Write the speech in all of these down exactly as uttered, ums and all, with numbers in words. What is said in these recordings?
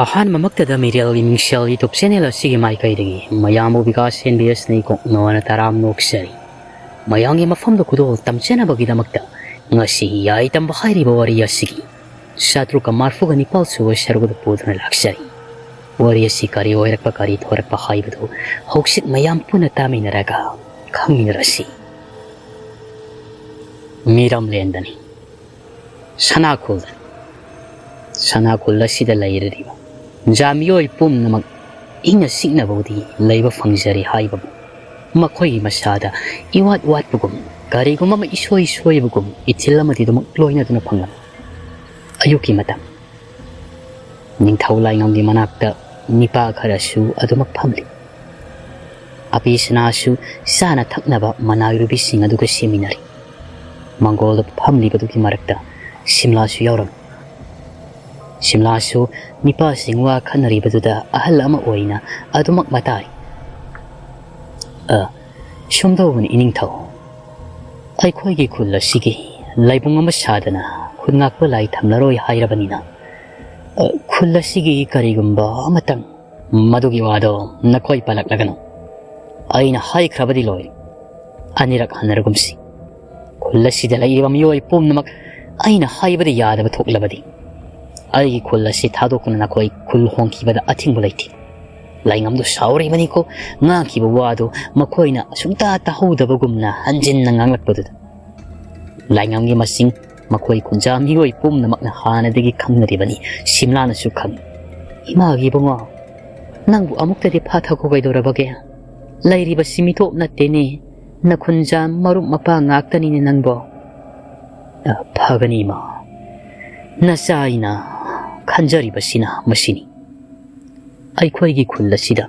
ꯑꯍꯥꯟꯕꯃꯛꯇꯗ ꯃꯤꯔꯦꯜꯒꯤ ꯃꯤꯡꯁꯦꯜ YouTube channel ꯑꯁꯤꯒꯤ ꯃꯥꯏꯀꯩꯗꯒꯤ ꯃꯌꯥꯝꯕꯨ ꯕꯤꯀꯥꯁ ꯑꯦꯟ ꯕꯤ ꯑꯦꯁꯅ ꯏꯀꯣꯛ ꯅꯣꯟꯅ ꯇꯔꯥꯝꯅ ꯑꯣꯛꯆꯔꯤ꯫ ꯃꯌꯥꯝꯒꯤ ꯃꯐꯝꯗ ꯈꯨꯗꯣꯜ ꯇꯝꯖꯅꯕꯒꯤꯗꯃꯛꯇ ꯉꯁꯤ ꯌꯥꯏ ꯇꯝꯕ ꯍꯥꯏꯔꯤꯕ ꯋꯥꯔꯤ ꯑꯁꯤꯒꯤ ꯆꯥꯇ꯭ꯔꯨꯛꯀ ꯃꯔꯐꯨꯒ ꯅꯤꯄꯥꯜ ꯁꯨꯕ ꯁꯔꯨꯛ ꯑꯗꯨ ꯄꯨꯗꯨꯅ ꯂꯥꯛꯆꯔꯤ꯫ ꯋꯥꯔꯤ ꯑꯁꯤ ꯀꯔꯤ ꯑꯣꯏꯔꯛꯄ, ꯀꯔꯤ ꯊꯣꯔꯛꯄ ꯍꯥꯏꯕꯗꯨ ꯍꯧꯖꯤꯛ ꯃꯌꯥꯝ ꯄꯨꯟꯅ ꯇꯥꯃꯤꯟꯅꯔꯒ ꯈꯪꯃꯤꯟꯅꯔꯁꯤ꯫ ꯃꯤꯔꯝꯂꯦꯟꯗꯅꯤ꯫ ꯁꯅꯥꯈꯨꯜꯗꯅꯤ꯫ ꯁꯅꯥꯈꯨꯜ ꯑꯁꯤꯗ ꯂꯩꯔꯤꯕ ꯖꯥ ꯃꯤꯑꯣꯏ ꯄꯨꯝꯅꯃꯛ ꯏꯪꯅ ꯆꯤꯛꯅꯕꯕꯨꯗꯤ ꯂꯩꯕ ꯐꯪꯖꯔꯤ ꯍꯥꯏꯕꯕꯨ ꯃꯈꯣꯏꯒꯤ ꯃꯁꯥꯗ ꯏꯋꯥꯠ ꯋꯥꯠꯄꯒꯨꯝ, ꯀꯔꯤꯒꯨꯝꯕ ꯑꯃ ꯏꯁꯣꯏ ꯁꯣꯏꯕꯒꯨꯝ ꯏꯊꯤꯜ ꯑꯃꯗꯤ ꯑꯗꯨꯃꯛ ꯂꯣꯏꯅꯗꯨꯅ ꯐꯪꯂꯝꯃꯤ꯫ ꯑꯌꯨꯛꯀꯤ ꯃꯇꯝ꯫ ꯅꯤꯡꯊꯧ ꯂꯥꯏꯉꯝꯒꯤ ꯃꯅꯥꯛꯇ ꯅꯤꯄꯥ ꯈꯔꯁꯨ ꯑꯗꯨꯃꯛ ꯐꯝꯂꯤ꯫ ꯑꯄꯤ ꯁꯅꯥꯁꯨ ꯆꯥꯅ ꯊꯛꯅꯕ ꯃꯅꯥꯏꯔꯨꯕꯤꯁꯤꯡ ꯑꯗꯨꯒ ꯁꯦꯝꯃꯤꯟꯅꯔꯤ꯫ ꯃꯪꯒꯣꯜꯗ ꯐꯝꯂꯤꯕꯗꯨꯒꯤ ꯃꯔꯛꯇ ꯁꯤꯝꯂꯥꯁꯨ ꯌꯥꯎꯔꯝꯃꯤ꯫ ꯁꯤꯝꯂꯥꯁꯨ ꯅꯤꯄꯥꯁꯤꯡ ꯋꯥ ꯈꯟꯅꯔꯤꯕꯗꯨꯗ ꯑꯍꯜ ꯑꯃ ꯑꯣꯏꯅ ꯑꯗꯨꯃꯛ ꯃꯇꯥꯔꯤ꯫ "ꯑ, ꯁꯨꯝꯗꯧꯕꯅꯤ ꯏꯅꯤꯡꯊꯧ꯫ ꯑꯩꯈꯣꯏꯒꯤ ꯈꯨꯜ ꯑꯁꯤꯒꯤ ꯂꯥꯏꯕꯨꯡ ꯑꯃ ꯁꯥꯗꯅ ꯈꯨꯟ ꯉꯥꯛꯄ ꯂꯥꯏ ꯊꯝꯂꯔꯣꯏ ꯍꯥꯏꯔꯕꯅꯤꯅ, ꯑ, ꯈꯨꯜ ꯑꯁꯤꯒꯤ ꯀꯔꯤꯒꯨꯝꯕ ꯑꯃꯇꯪ ꯃꯗꯨꯒꯤ ꯋꯥꯗꯣ ꯅꯈꯣꯏ ꯄꯜꯂꯛꯂꯒꯅꯨ꯫ ꯑꯩꯅ ꯍꯥꯏꯈ꯭ꯔꯕꯗꯤ ꯂꯣꯏꯔꯦ꯫ ꯑꯅꯤꯔꯛ ꯍꯟꯅꯔꯒꯨꯝꯁꯤ꯫ ꯈꯨꯜ ꯑꯁꯤꯗ ꯂꯩꯔꯤꯕ ꯃꯤꯑꯣꯏ ꯄꯨꯝꯅꯃꯛ ꯑꯩꯅ ꯍꯥꯏꯕꯗ ꯌꯥꯗꯕ ꯊꯣꯛꯂꯕꯗꯤ, ꯑꯩꯒꯤ ꯈꯨꯜ ꯑꯁꯤ ꯊꯥꯗꯣꯛꯇꯨꯅ ꯅꯈꯣꯏ ꯈꯨꯜ ꯍꯣꯡꯈꯤꯕꯗ ꯑꯊꯤꯡꯕ ꯂꯩꯇꯦ꯫" ꯂꯥꯏꯉꯝꯗꯨ ꯁꯥꯎꯔꯤꯕꯅꯤꯀꯣ꯫ ꯉꯥꯡꯈꯤꯕ ꯋꯥꯗꯨ ꯃꯈꯣꯏꯅ ꯁꯨꯡꯇꯥ ꯇꯥꯍꯧꯗꯕꯒꯨꯝꯅ ꯍꯟꯖꯤꯟꯅ ꯉꯥꯡꯂꯛꯄꯗꯨꯗ꯫ ꯂꯥꯏꯉꯝꯒꯤ ꯃꯁꯤꯡ ꯃꯈꯣꯏ ꯈꯨꯟꯖꯥ ꯃꯤꯑꯣꯏ ꯄꯨꯝꯅꯃꯛꯅ ꯍꯥꯟꯅꯗꯒꯤ ꯈꯪꯅꯔꯤꯕꯅꯤ꯫ ꯁꯤꯝꯂꯥꯅꯁꯨ ꯈꯪꯏ꯫ "ꯏꯃꯥꯒꯤ ꯏꯕꯨꯡꯉꯣ, ꯅꯪꯕꯨ ꯑꯃꯨꯛꯇꯗꯤ ꯐꯥꯊꯈꯣ ꯀꯩꯗꯧꯔꯕꯒꯦ? ꯂꯩꯔꯤꯕꯁꯤ ꯃꯤꯇꯣꯞ ꯅꯠꯇꯦꯅꯦ, ꯅꯈꯨꯟꯖꯥ ꯃꯔꯨꯞ ꯃꯄꯥꯡ ꯉꯥꯛꯇꯅꯤꯅꯦ ꯅꯪꯕꯣ꯫" "ꯑ, ꯐꯒꯅꯤ ꯏꯃꯥ꯫ ꯅꯆꯥ ꯑꯩꯅ ꯈꯟꯖꯔꯤꯕꯁꯤꯅ ꯃꯁꯤꯅꯤ꯫" ꯑꯩꯈꯣꯏꯒꯤ ꯈꯨꯜ ꯑꯁꯤꯗ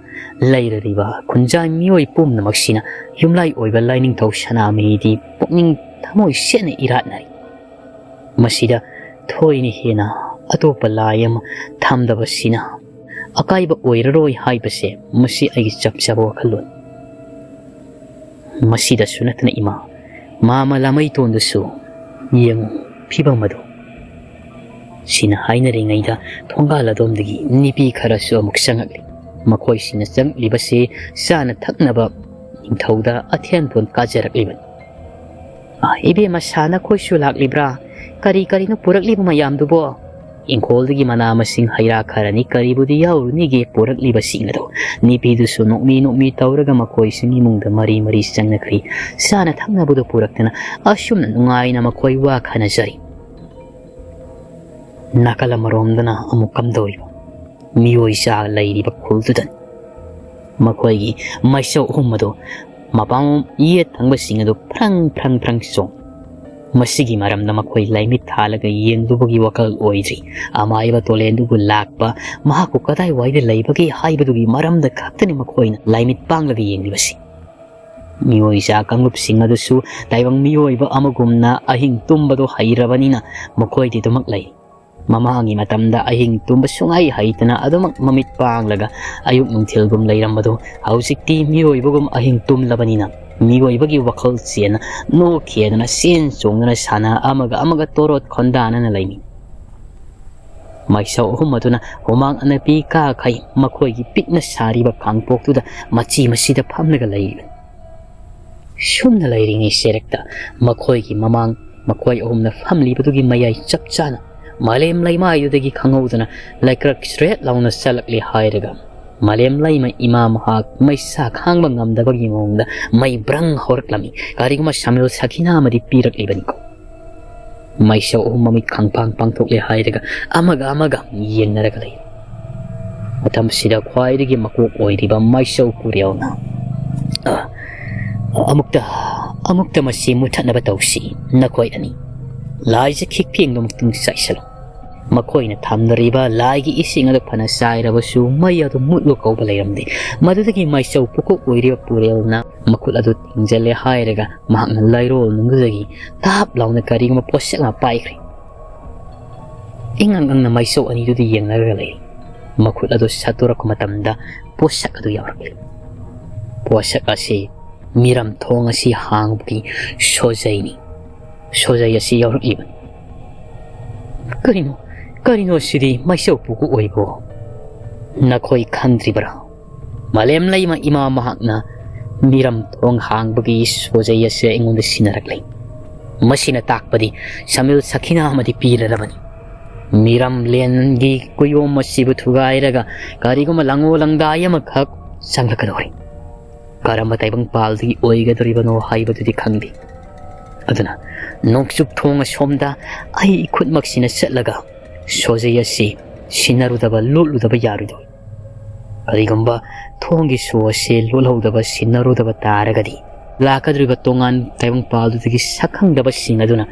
ꯂꯩꯔꯤꯕ ꯈꯨꯟꯖꯥ ꯃꯤꯑꯣꯏ ꯄꯨꯝꯅꯃꯛꯁꯤꯅ ꯌꯨꯝꯂꯥꯏ ꯑꯣꯏꯕ ꯂꯥꯏꯅꯤꯡꯊꯧ ꯁꯅꯥꯃꯍꯤꯗꯤ ꯄꯨꯛꯅꯤꯡ ꯊꯃꯣꯏ ꯁꯦꯠꯅ ꯏꯔꯥꯠꯅꯔꯤ꯫ ꯃꯁꯤꯗ ꯊꯣꯏꯅ ꯍꯦꯟꯅ ꯑꯇꯣꯞꯄ ꯂꯥꯏ ꯑꯃ ꯊꯝꯗꯕꯁꯤꯅ ꯑꯀꯥꯏꯕ ꯑꯣꯏꯔꯔꯣꯏ ꯍꯥꯏꯕꯁꯦ ꯃꯁꯤ ꯑꯩꯒꯤ ꯆꯞ ꯆꯥꯕ ꯋꯥꯈꯜꯂꯣꯟ꯫ ꯃꯁꯤꯗꯁꯨ ꯅꯠꯇꯅ ꯏꯃꯥ, ꯃꯥꯃ ꯂꯥꯃꯩꯇꯣꯟꯗꯨꯁꯨ ꯌꯦꯡꯉꯨ ꯐꯤꯕꯝ ꯑꯗꯨ꯫ ꯁꯤꯅ ꯍꯥꯏꯅꯔꯤꯉꯩꯗ ꯊꯣꯡꯒꯥꯜ ꯑꯗꯣꯝꯗꯒꯤ ꯅꯨꯄꯤ ꯈꯔꯁꯨ ꯑꯃꯨꯛ ꯆꯪꯉꯛꯂꯤ꯫ ꯃꯈꯣꯏꯁꯤꯡꯅ ꯆꯪꯂꯤꯕꯁꯤ ꯆꯥꯅ ꯊꯛꯅꯕ ꯅꯤꯡꯊꯧꯗ ꯑꯊꯦꯟ ꯄꯣꯠ ꯀꯥꯖꯔꯛꯂꯤꯕꯅꯤ꯫ "ꯑ, ꯏꯕꯦꯝꯃ ꯁꯥ, ꯅꯈꯣꯏꯁꯨ ꯂꯥꯛꯂꯤꯕ꯭ꯔꯥ? ꯀꯔꯤ ꯀꯔꯤꯅꯣ ꯄꯨꯔꯛꯂꯤꯕ ꯃꯌꯥꯝꯗꯨꯕꯣ?" ꯏꯪꯈꯣꯜꯗꯒꯤ ꯃꯅꯥ ꯃꯁꯤꯡ ꯍꯩ ꯔꯥ ꯈꯔꯅꯤ, ꯀꯔꯤꯕꯨꯗꯤ ꯌꯥꯎꯔꯨꯅꯤꯒꯦ ꯄꯨꯔꯛꯂꯤꯕꯁꯤꯡ ꯑꯗꯣ꯫ ꯅꯨꯄꯤꯗꯨꯁꯨ ꯅꯣꯛꯃꯤ ꯅꯣꯛꯃꯤ ꯇꯧꯔꯒ ꯃꯈꯣꯏꯁꯤꯡ ꯏꯃꯨꯡꯗ ꯃꯔꯤ ꯃꯔꯤ ꯆꯪꯅꯈ꯭ꯔꯤ꯫ ꯆꯥꯅ ꯊꯛꯅꯕꯗꯨ ꯄꯨꯔꯛꯇꯅ ꯑꯁꯨꯝꯅ ꯅꯨꯡꯉꯥꯏꯅ ꯃꯈꯣꯏ ꯋꯥ ꯈꯟꯅꯖꯔꯤ꯫ ꯅꯥꯀꯜ ꯑꯃꯔꯣꯝꯗꯅ ꯑꯃꯨꯛ ꯀꯝꯗꯧꯔꯤꯕ? ꯃꯤꯑꯣꯏ ꯆꯥ ꯂꯩꯔꯤꯕ ꯈꯨꯜꯗꯨꯗꯅꯤ꯫ ꯃꯈꯣꯏꯒꯤ ꯃꯩꯁꯧ ꯑꯍꯨꯝ ꯑꯗꯨ ꯃꯄꯥꯝ ꯌꯦꯠ ꯊꯪꯕꯁꯤꯡ ꯑꯗꯨ ꯐ꯭ꯔꯪ ꯐ꯭ꯔꯪ ꯐ꯭ꯔꯪ ꯆꯣꯡ꯫ ꯃꯁꯤꯒꯤ ꯃꯔꯝꯗ ꯃꯈꯣꯏ ꯂꯥꯏꯃꯤꯠ ꯊꯥꯜꯂꯒ ꯌꯦꯡꯂꯨꯕꯒꯤ ꯋꯥꯈꯜ ꯑꯣꯏꯗ꯭ꯔꯤ꯫ ꯑꯃꯥꯏꯕ ꯇꯣꯂꯦꯟꯗꯨꯕꯨ ꯂꯥꯛꯄ, ꯃꯍꯥꯛꯄꯨ ꯀꯗꯥꯏꯋꯥꯏꯗ ꯂꯩꯕꯒꯦ ꯍꯥꯏꯕꯗꯨꯒꯤ ꯃꯔꯝꯗ ꯈꯛꯇꯅꯤ ꯃꯈꯣꯏꯅ ꯂꯥꯏꯃꯤꯠ ꯄꯥꯡꯂꯒ ꯌꯦꯡꯂꯤꯕꯁꯤ꯫ ꯃꯤꯑꯣꯏ ꯆꯥ ꯀꯥꯡꯂꯨꯞꯁꯤꯡ ꯑꯗꯨꯁꯨ ꯇꯥꯏꯕꯪ ꯃꯤꯑꯣꯏꯕ ꯑꯃꯒꯨꯝꯅ ꯑꯍꯤꯡ ꯇꯨꯝꯕꯗꯣ ꯍꯩꯔꯕꯅꯤꯅ ꯃꯈꯣꯏꯗꯤ ꯑꯗꯨꯃꯛ ꯂꯩ꯫ ꯃꯃꯥꯡꯒꯤ ꯃꯇꯝꯗ ꯑꯍꯤꯡ ꯇꯨꯝꯕ ꯁꯨꯡꯍꯩ ꯍꯩꯇꯅ ꯑꯗꯨꯃꯛ ꯃꯃꯤꯠ ꯄꯥꯡꯂꯒ ꯑꯌꯨꯛ ꯅꯨꯡꯊꯤꯜꯒꯨꯝ ꯂꯩꯔꯝꯕꯗꯨ ꯍꯧꯖꯤꯛꯇꯤ ꯃꯤꯑꯣꯏꯕꯒꯨꯝ ꯑꯍꯤꯡ ꯇꯨꯝꯂꯕꯅꯤꯅ ꯃꯤꯑꯣꯏꯕꯒꯤ ꯋꯥꯈꯜ ꯆꯦꯟꯅ ꯅꯣꯛꯈꯤꯗꯅ ꯆꯦꯟ ꯆꯣꯡꯗꯨꯅ ꯁꯥꯟꯅ ꯑꯃꯒ ꯑꯃꯒ ꯇꯣꯔꯣꯠ ꯈꯣꯟꯗꯥꯅꯅ ꯂꯩꯃꯤ꯫ ꯃꯩꯁꯧ ꯑꯍꯨꯝ ꯑꯗꯨꯅ ꯍꯨꯃꯥꯡ ꯑꯅꯞꯄꯤ ꯀꯥꯈꯩ ꯃꯈꯣꯏꯒꯤ ꯄꯤꯛꯅ ꯁꯥꯔꯤꯕ ꯈꯥꯡꯄꯣꯛꯇꯨꯗ ꯃꯆꯤ ꯃꯆꯤꯗ ꯐꯝꯂꯒ ꯂꯩꯔꯤꯕꯅꯤ꯫ ꯁꯨꯝꯅ ꯂꯩꯔꯤꯉꯩ ꯆꯦꯔꯛꯇ ꯃꯈꯣꯏꯒꯤ ꯃꯃꯥꯡ ꯃꯈꯣꯏ ꯑꯍꯨꯝꯅ ꯐꯝꯂꯤꯕꯗꯨꯒꯤ ꯃꯌꯥꯏ ꯆꯞ ꯆꯥꯅ ꯃꯥꯂꯦꯝ ꯂꯩꯃꯥꯏꯗꯨꯗꯒꯤ ꯈꯪꯍꯧꯗꯅ ꯂꯩꯀ꯭ꯔꯛ ꯁ꯭ꯔꯦꯠ ꯂꯥꯎꯅ ꯆꯠꯂꯛꯂꯦ ꯍꯥꯏꯔꯒ ꯃꯥꯂꯦꯝ ꯂꯩꯃ ꯏꯃꯥ ꯃꯍꯥꯛ ꯃꯩꯁꯥ ꯈꯥꯡꯕ ꯉꯝꯗꯕꯒꯤ ꯃꯑꯣꯡꯗ ꯃꯩ ꯕ꯭ꯔꯪ ꯍꯧꯔꯛꯂꯝꯃꯤ꯫ ꯀꯔꯤꯒꯨꯝꯕ ꯁꯃꯤꯜ ꯁꯈꯤꯅꯥ ꯑꯃꯗꯤ ꯄꯤꯔꯛꯂꯤꯕꯅꯤꯀꯣ꯫ ꯃꯩꯁꯧ ꯑꯍꯨꯝ ꯃꯃꯤꯠ ꯈꯪꯄꯥꯡ ꯄꯥꯡꯊꯣꯛꯂꯦ ꯍꯥꯏꯔꯒ ꯑꯃꯒ ꯑꯃꯒ ꯌꯦꯡꯅꯔꯒ ꯂꯩ꯫ ꯃꯇꯝꯁꯤꯗ ꯈ꯭ꯋꯥꯏꯗꯒꯤ ꯃꯀꯣꯛ ꯑꯣꯏꯔꯤꯕ ꯃꯩꯁꯧ ꯄꯨꯔꯦꯜꯅ, "ꯑ, ꯑꯃꯨꯛꯇ, ꯑꯃꯨꯛꯇ ꯃꯁꯤ ꯃꯨꯊꯠꯅꯕ ꯇꯧꯁꯤ, ꯅꯈꯣꯏ ꯑꯅꯤ꯫ ꯂꯥꯏꯁꯦ ꯈꯤꯛ ꯐꯦꯡꯕꯃꯛꯇꯪ ꯆꯥꯏꯁꯜꯂꯨ꯫" ꯃꯈꯣꯏꯅ ꯊꯝꯅꯔꯤꯕ ꯂꯥꯏꯒꯤ ꯏꯁꯤꯡ ꯑꯗꯨ ꯐꯅ ꯆꯥꯏꯔꯕꯁꯨ ꯃꯩ ꯑꯗꯨ ꯃꯨꯠꯂꯨ ꯀꯧꯕ ꯂꯩꯔꯝꯗꯦ꯫ ꯃꯗꯨꯗꯒꯤ ꯃꯩꯁꯧ ꯄꯨꯀꯣꯛ ꯑꯣꯏꯔꯤꯕ ꯄꯨꯔꯦꯜꯅ ꯃꯈꯨꯠ ꯑꯗꯨ ꯊꯤꯡꯖꯤꯜꯂꯦ ꯍꯥꯏꯔꯒ ꯃꯍꯥꯛꯅ ꯂꯩꯔꯣꯜ ꯅꯨꯡꯗꯨꯗꯒꯤ ꯇꯥꯞ ꯂꯥꯎꯅ ꯀꯔꯤꯒꯨꯝꯕ ꯄꯣꯠꯁꯛ ꯑꯃ ꯄꯥꯏꯈ꯭ꯔꯦ꯫ ꯏꯉꯪ ꯉꯪꯅ ꯃꯩꯁꯧ ꯑꯅꯤꯗꯨꯗ ꯌꯦꯡꯅꯔꯒ ꯂꯩ꯫ ꯃꯈꯨꯠ ꯑꯗꯨ ꯁꯠꯇꯣꯔꯛꯄ ꯃꯇꯝꯗ ꯄꯣꯠꯁꯛ ꯑꯗꯨ ꯌꯥꯎꯔꯛꯂꯤ꯫ ꯄꯣꯠꯁꯛ ꯑꯁꯤ ꯃꯤꯔꯝ ꯊꯣꯡ ꯑꯁꯤ ꯍꯥꯡꯕꯒꯤ ꯁꯣꯖꯩꯅꯤ꯫ ꯁꯣꯖꯩ ꯑꯁꯤ ꯌꯥꯎꯔꯛꯂꯤꯕꯅꯤ꯫ "ꯀꯔꯤꯅꯣ? "ꯀꯔꯤꯅꯣ ꯁꯤꯗꯤ, ꯃꯥꯏꯆꯧ ꯄꯨꯀꯣꯛ ꯑꯣꯏꯕꯣ? ꯅꯈꯣꯏ ꯈꯪꯗ꯭ꯔꯤꯕꯔꯥ? ꯃꯥꯂꯦꯝ ꯂꯩꯃ ꯏꯃꯥ ꯃꯍꯥꯛꯅ ꯃꯤꯔꯝ ꯊꯣꯡ ꯍꯥꯡꯕꯒꯤ ꯁꯣꯖꯩ ꯑꯁꯦ ꯑꯩꯉꯣꯟꯗ ꯁꯤꯟꯅꯔꯛꯂꯦ꯫ ꯃꯁꯤꯅ ꯇꯥꯛꯄꯗꯤ ꯁꯃꯤꯜ ꯁꯈꯤꯅꯥ ꯑꯃꯗꯤ ꯄꯤꯔꯔꯕꯅꯤ꯫ ꯃꯤꯔꯝꯂꯦꯟꯒꯤ ꯀꯨꯌꯣꯝ ꯑꯁꯤꯕꯨ ꯊꯨꯒꯥꯏꯔꯒ ꯀꯔꯤꯒꯨꯝꯕ ꯂꯪꯉꯣ ꯂꯪꯗꯥꯏ ꯑꯃꯈꯛ ꯆꯪꯂꯛꯀꯗꯧꯔꯤ꯫ ꯀꯔꯝꯕ ꯇꯥꯏꯕꯪꯄꯥꯜꯗꯒꯤ ꯑꯣꯏꯒꯗꯧꯔꯤꯕꯅꯣ ꯍꯥꯏꯕꯗꯨꯗꯤ ꯈꯪꯗꯦ꯫ ꯑꯗꯨꯅ ꯅꯣꯡꯆꯨꯞ ꯊꯣꯡ ꯑꯁꯣꯝꯗ ꯑꯩ ꯈꯨꯠꯃꯛꯁꯤꯅ ꯆꯠꯂꯒ ꯁꯣꯖꯩ ꯑꯁꯤ ꯁꯤꯟꯅꯔꯨꯗꯕ, ꯂꯣꯠꯂꯨꯗꯕ ꯌꯥꯔꯣꯏꯗꯧꯔꯤ꯫ ꯀꯔꯤꯒꯨꯝꯕ ꯊꯣꯡꯒꯤ ꯁꯣ ꯑꯁꯤ ꯂꯣꯠꯍꯧꯗꯕ, ꯁꯤꯟꯅꯔꯨꯗꯕ ꯇꯥꯔꯒꯗꯤ ꯂꯥꯛꯀꯗꯧꯔꯤꯕ ꯇꯣꯉꯥꯟ ꯇꯥꯏꯕꯪꯄꯥꯜꯗꯨꯗꯒꯤ ꯁꯛꯈꯪꯗꯕꯁꯤꯡ ꯑꯗꯨꯅ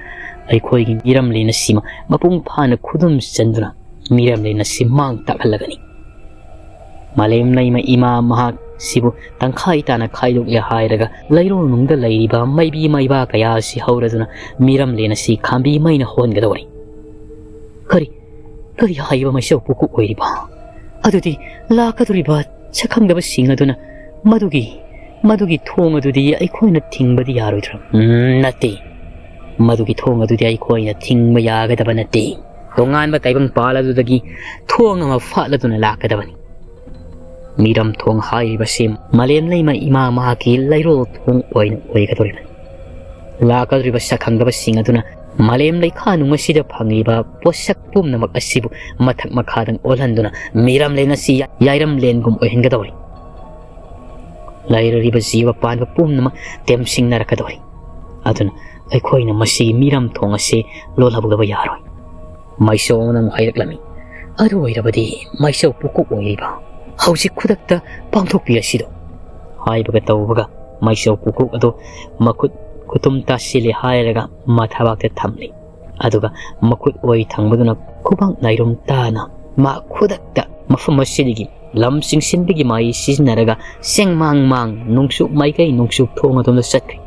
ꯑꯩꯈꯣꯏꯒꯤ ꯃꯤꯔꯝꯂꯦꯟ ꯑꯁꯤꯃ ꯃꯄꯨꯡ ꯐꯥꯅ ꯈꯨꯗꯨꯝ ꯆꯟꯗꯨꯅ ꯃꯤꯔꯝꯂꯦꯟ ꯑꯁꯤ ꯃꯥꯡ ꯇꯥꯛꯍꯜꯂꯒꯅꯤ꯫ ꯃꯥꯂꯦꯝ ꯂꯩꯃ ꯏꯃꯥ ꯃꯍꯥꯛꯁꯤꯕꯨ ꯇꯪꯈꯥꯏ ꯇꯥꯅ ꯈꯥꯏꯗꯣꯛꯂꯦ ꯍꯥꯏꯔꯒ ꯂꯩꯔꯣꯜꯅꯨꯡꯗ ꯂꯩꯔꯤꯕ ꯃꯩꯕꯤ ꯃꯩꯕꯥ ꯀꯌꯥ ꯑꯁꯤ ꯍꯧꯔꯗꯨꯅ ꯃꯤꯔꯝꯂꯦꯟ ꯑꯁꯤ ꯈꯥꯝꯕꯤ ꯃꯩꯅ ꯍꯣꯟꯒꯗꯧꯔꯤ꯫ ꯀꯔꯤ, ꯀꯔꯤ ꯍꯥꯏꯕ ꯃꯩꯆꯧ ꯄꯨꯀꯣꯛ ꯑꯣꯏꯔꯤꯕ? ꯑꯗꯨꯗꯤ ꯂꯥꯛꯀꯗꯧꯔꯤꯕ ꯁꯛꯈꯪꯗꯕꯁꯤꯡ ꯑꯗꯨꯅ ꯃꯗꯨꯒꯤ, ꯃꯗꯨꯒꯤ ꯊꯣꯡ ꯑꯗꯨꯗꯤ ꯑꯩꯈꯣꯏꯅ ꯊꯤꯡꯕꯗꯤ ꯌꯥꯔꯣꯏꯗ꯭ꯔꯥ? ꯎꯝ, ꯅꯠꯇꯦ꯫ ꯃꯗꯨꯒꯤ ꯊꯣꯡ ꯑꯗꯨꯗꯤ ꯑꯩꯈꯣꯏꯅ ꯊꯤꯡꯕ ꯌꯥꯒꯗꯕ ꯅꯠꯇꯦ꯫ ꯇꯣꯉꯥꯟꯕ ꯇꯥꯏꯕꯪꯄꯥꯜ ꯑꯗꯨꯗꯒꯤ ꯊꯣꯡ ꯑꯃ ꯐꯥꯠꯂꯗꯨꯅ ꯂꯥꯛꯀꯗꯕꯅꯤ꯫ ꯃꯤꯔꯝ ꯊꯣꯡ ꯍꯥꯏꯔꯤꯕꯁꯤ ꯃꯥꯂꯦꯝ ꯂꯩꯃ ꯏꯃꯥ ꯃꯍꯥꯛꯀꯤ ꯂꯩꯔꯣꯜ ꯊꯣꯡ ꯑꯣꯏꯅ ꯑꯣꯏꯒꯗꯧꯔꯤꯕꯅꯤ꯫ ꯂꯥꯛꯀꯗꯧꯔꯤꯕ ꯁꯛꯈꯪꯗꯕꯁꯤꯡ ꯑꯗꯨꯅ ꯃꯥꯂꯦꯝ ꯂꯩꯈꯥ ꯅꯨꯡ ꯑꯁꯤꯗ ꯐꯪꯂꯤꯕ ꯄꯣꯠꯁꯛ ꯄꯨꯝꯅꯃꯛ ꯑꯁꯤꯕꯨ ꯃꯊꯛ ꯃꯈꯥꯗꯪ ꯑꯣꯜꯍꯟꯗꯨꯅ ꯃꯤꯔꯝꯂꯦꯟ ꯑꯁꯤ ꯌꯥꯏꯔꯝꯂꯦꯟꯒꯨꯝ ꯑꯣꯏꯍꯟꯒꯗꯧꯔꯤ꯫ ꯂꯩꯔꯤꯕ ꯖꯤꯕ ꯄꯥꯟꯕ ꯄꯨꯝꯅꯃꯛ ꯇꯦꯝꯁꯤꯡꯅꯔꯛꯀꯗꯧꯔꯤ꯫ ꯑꯗꯨꯅ ꯑꯩꯈꯣꯏꯅ ꯃꯁꯤꯒꯤ ꯃꯤꯔꯝ ꯊꯣꯡ ꯑꯁꯤ ꯂꯣꯜꯍꯧꯗꯕ ꯌꯥꯔꯣꯏ꯫ ꯃꯥꯏꯆꯧꯅ ꯑꯃꯨꯛ ꯍꯥꯏꯔꯛꯂꯝꯃꯤ, "ꯑꯗꯨ ꯑꯣꯏꯔꯕꯗꯤ ꯃꯥꯏꯆꯧ ꯄꯨꯀꯣꯛ ꯑꯣꯏꯔꯤꯕ, ꯍꯧꯖꯤꯛ ꯈꯨꯗꯛꯇ ꯄꯥꯡꯊꯣꯛꯄꯤꯔꯁꯤꯗꯣ?" ꯍꯥꯏꯕꯒ ꯇꯧꯕꯒ ꯃꯥꯏꯆꯧ ꯄꯨꯀꯣꯛ ꯑꯗꯣ ꯃꯈꯨꯠ ꯈꯨꯇꯨꯝ ꯇꯥꯁꯤꯜꯂꯦ ꯍꯥꯏꯔꯒ ꯃꯊꯕꯥꯛꯇ ꯊꯝꯂꯤ꯫ ꯑꯗꯨꯒ ꯃꯈꯨꯠ ꯑꯣꯏ ꯊꯪꯕꯗꯨꯅ ꯈꯨꯕꯥꯛ ꯅꯥꯏꯔꯨꯝ ꯇꯥꯅ ꯃꯥ ꯈꯨꯗꯛꯇ ꯃꯐꯝ ꯑꯁꯤꯗꯒꯤ ꯂꯝ ꯆꯤꯡꯁꯤꯟꯕꯒꯤ ꯃꯥꯏ ꯁꯤꯖꯤꯟꯅꯔꯒ ꯆꯦꯡ ꯃꯥꯡ ꯃꯥꯡ ꯅꯣꯡꯆꯨꯞ ꯃꯥꯏꯀꯩ ꯅꯣꯡꯆꯨꯞ ꯊꯣꯡ ꯑꯗꯣꯝꯗ ꯆꯠꯈ꯭ꯔꯦ꯫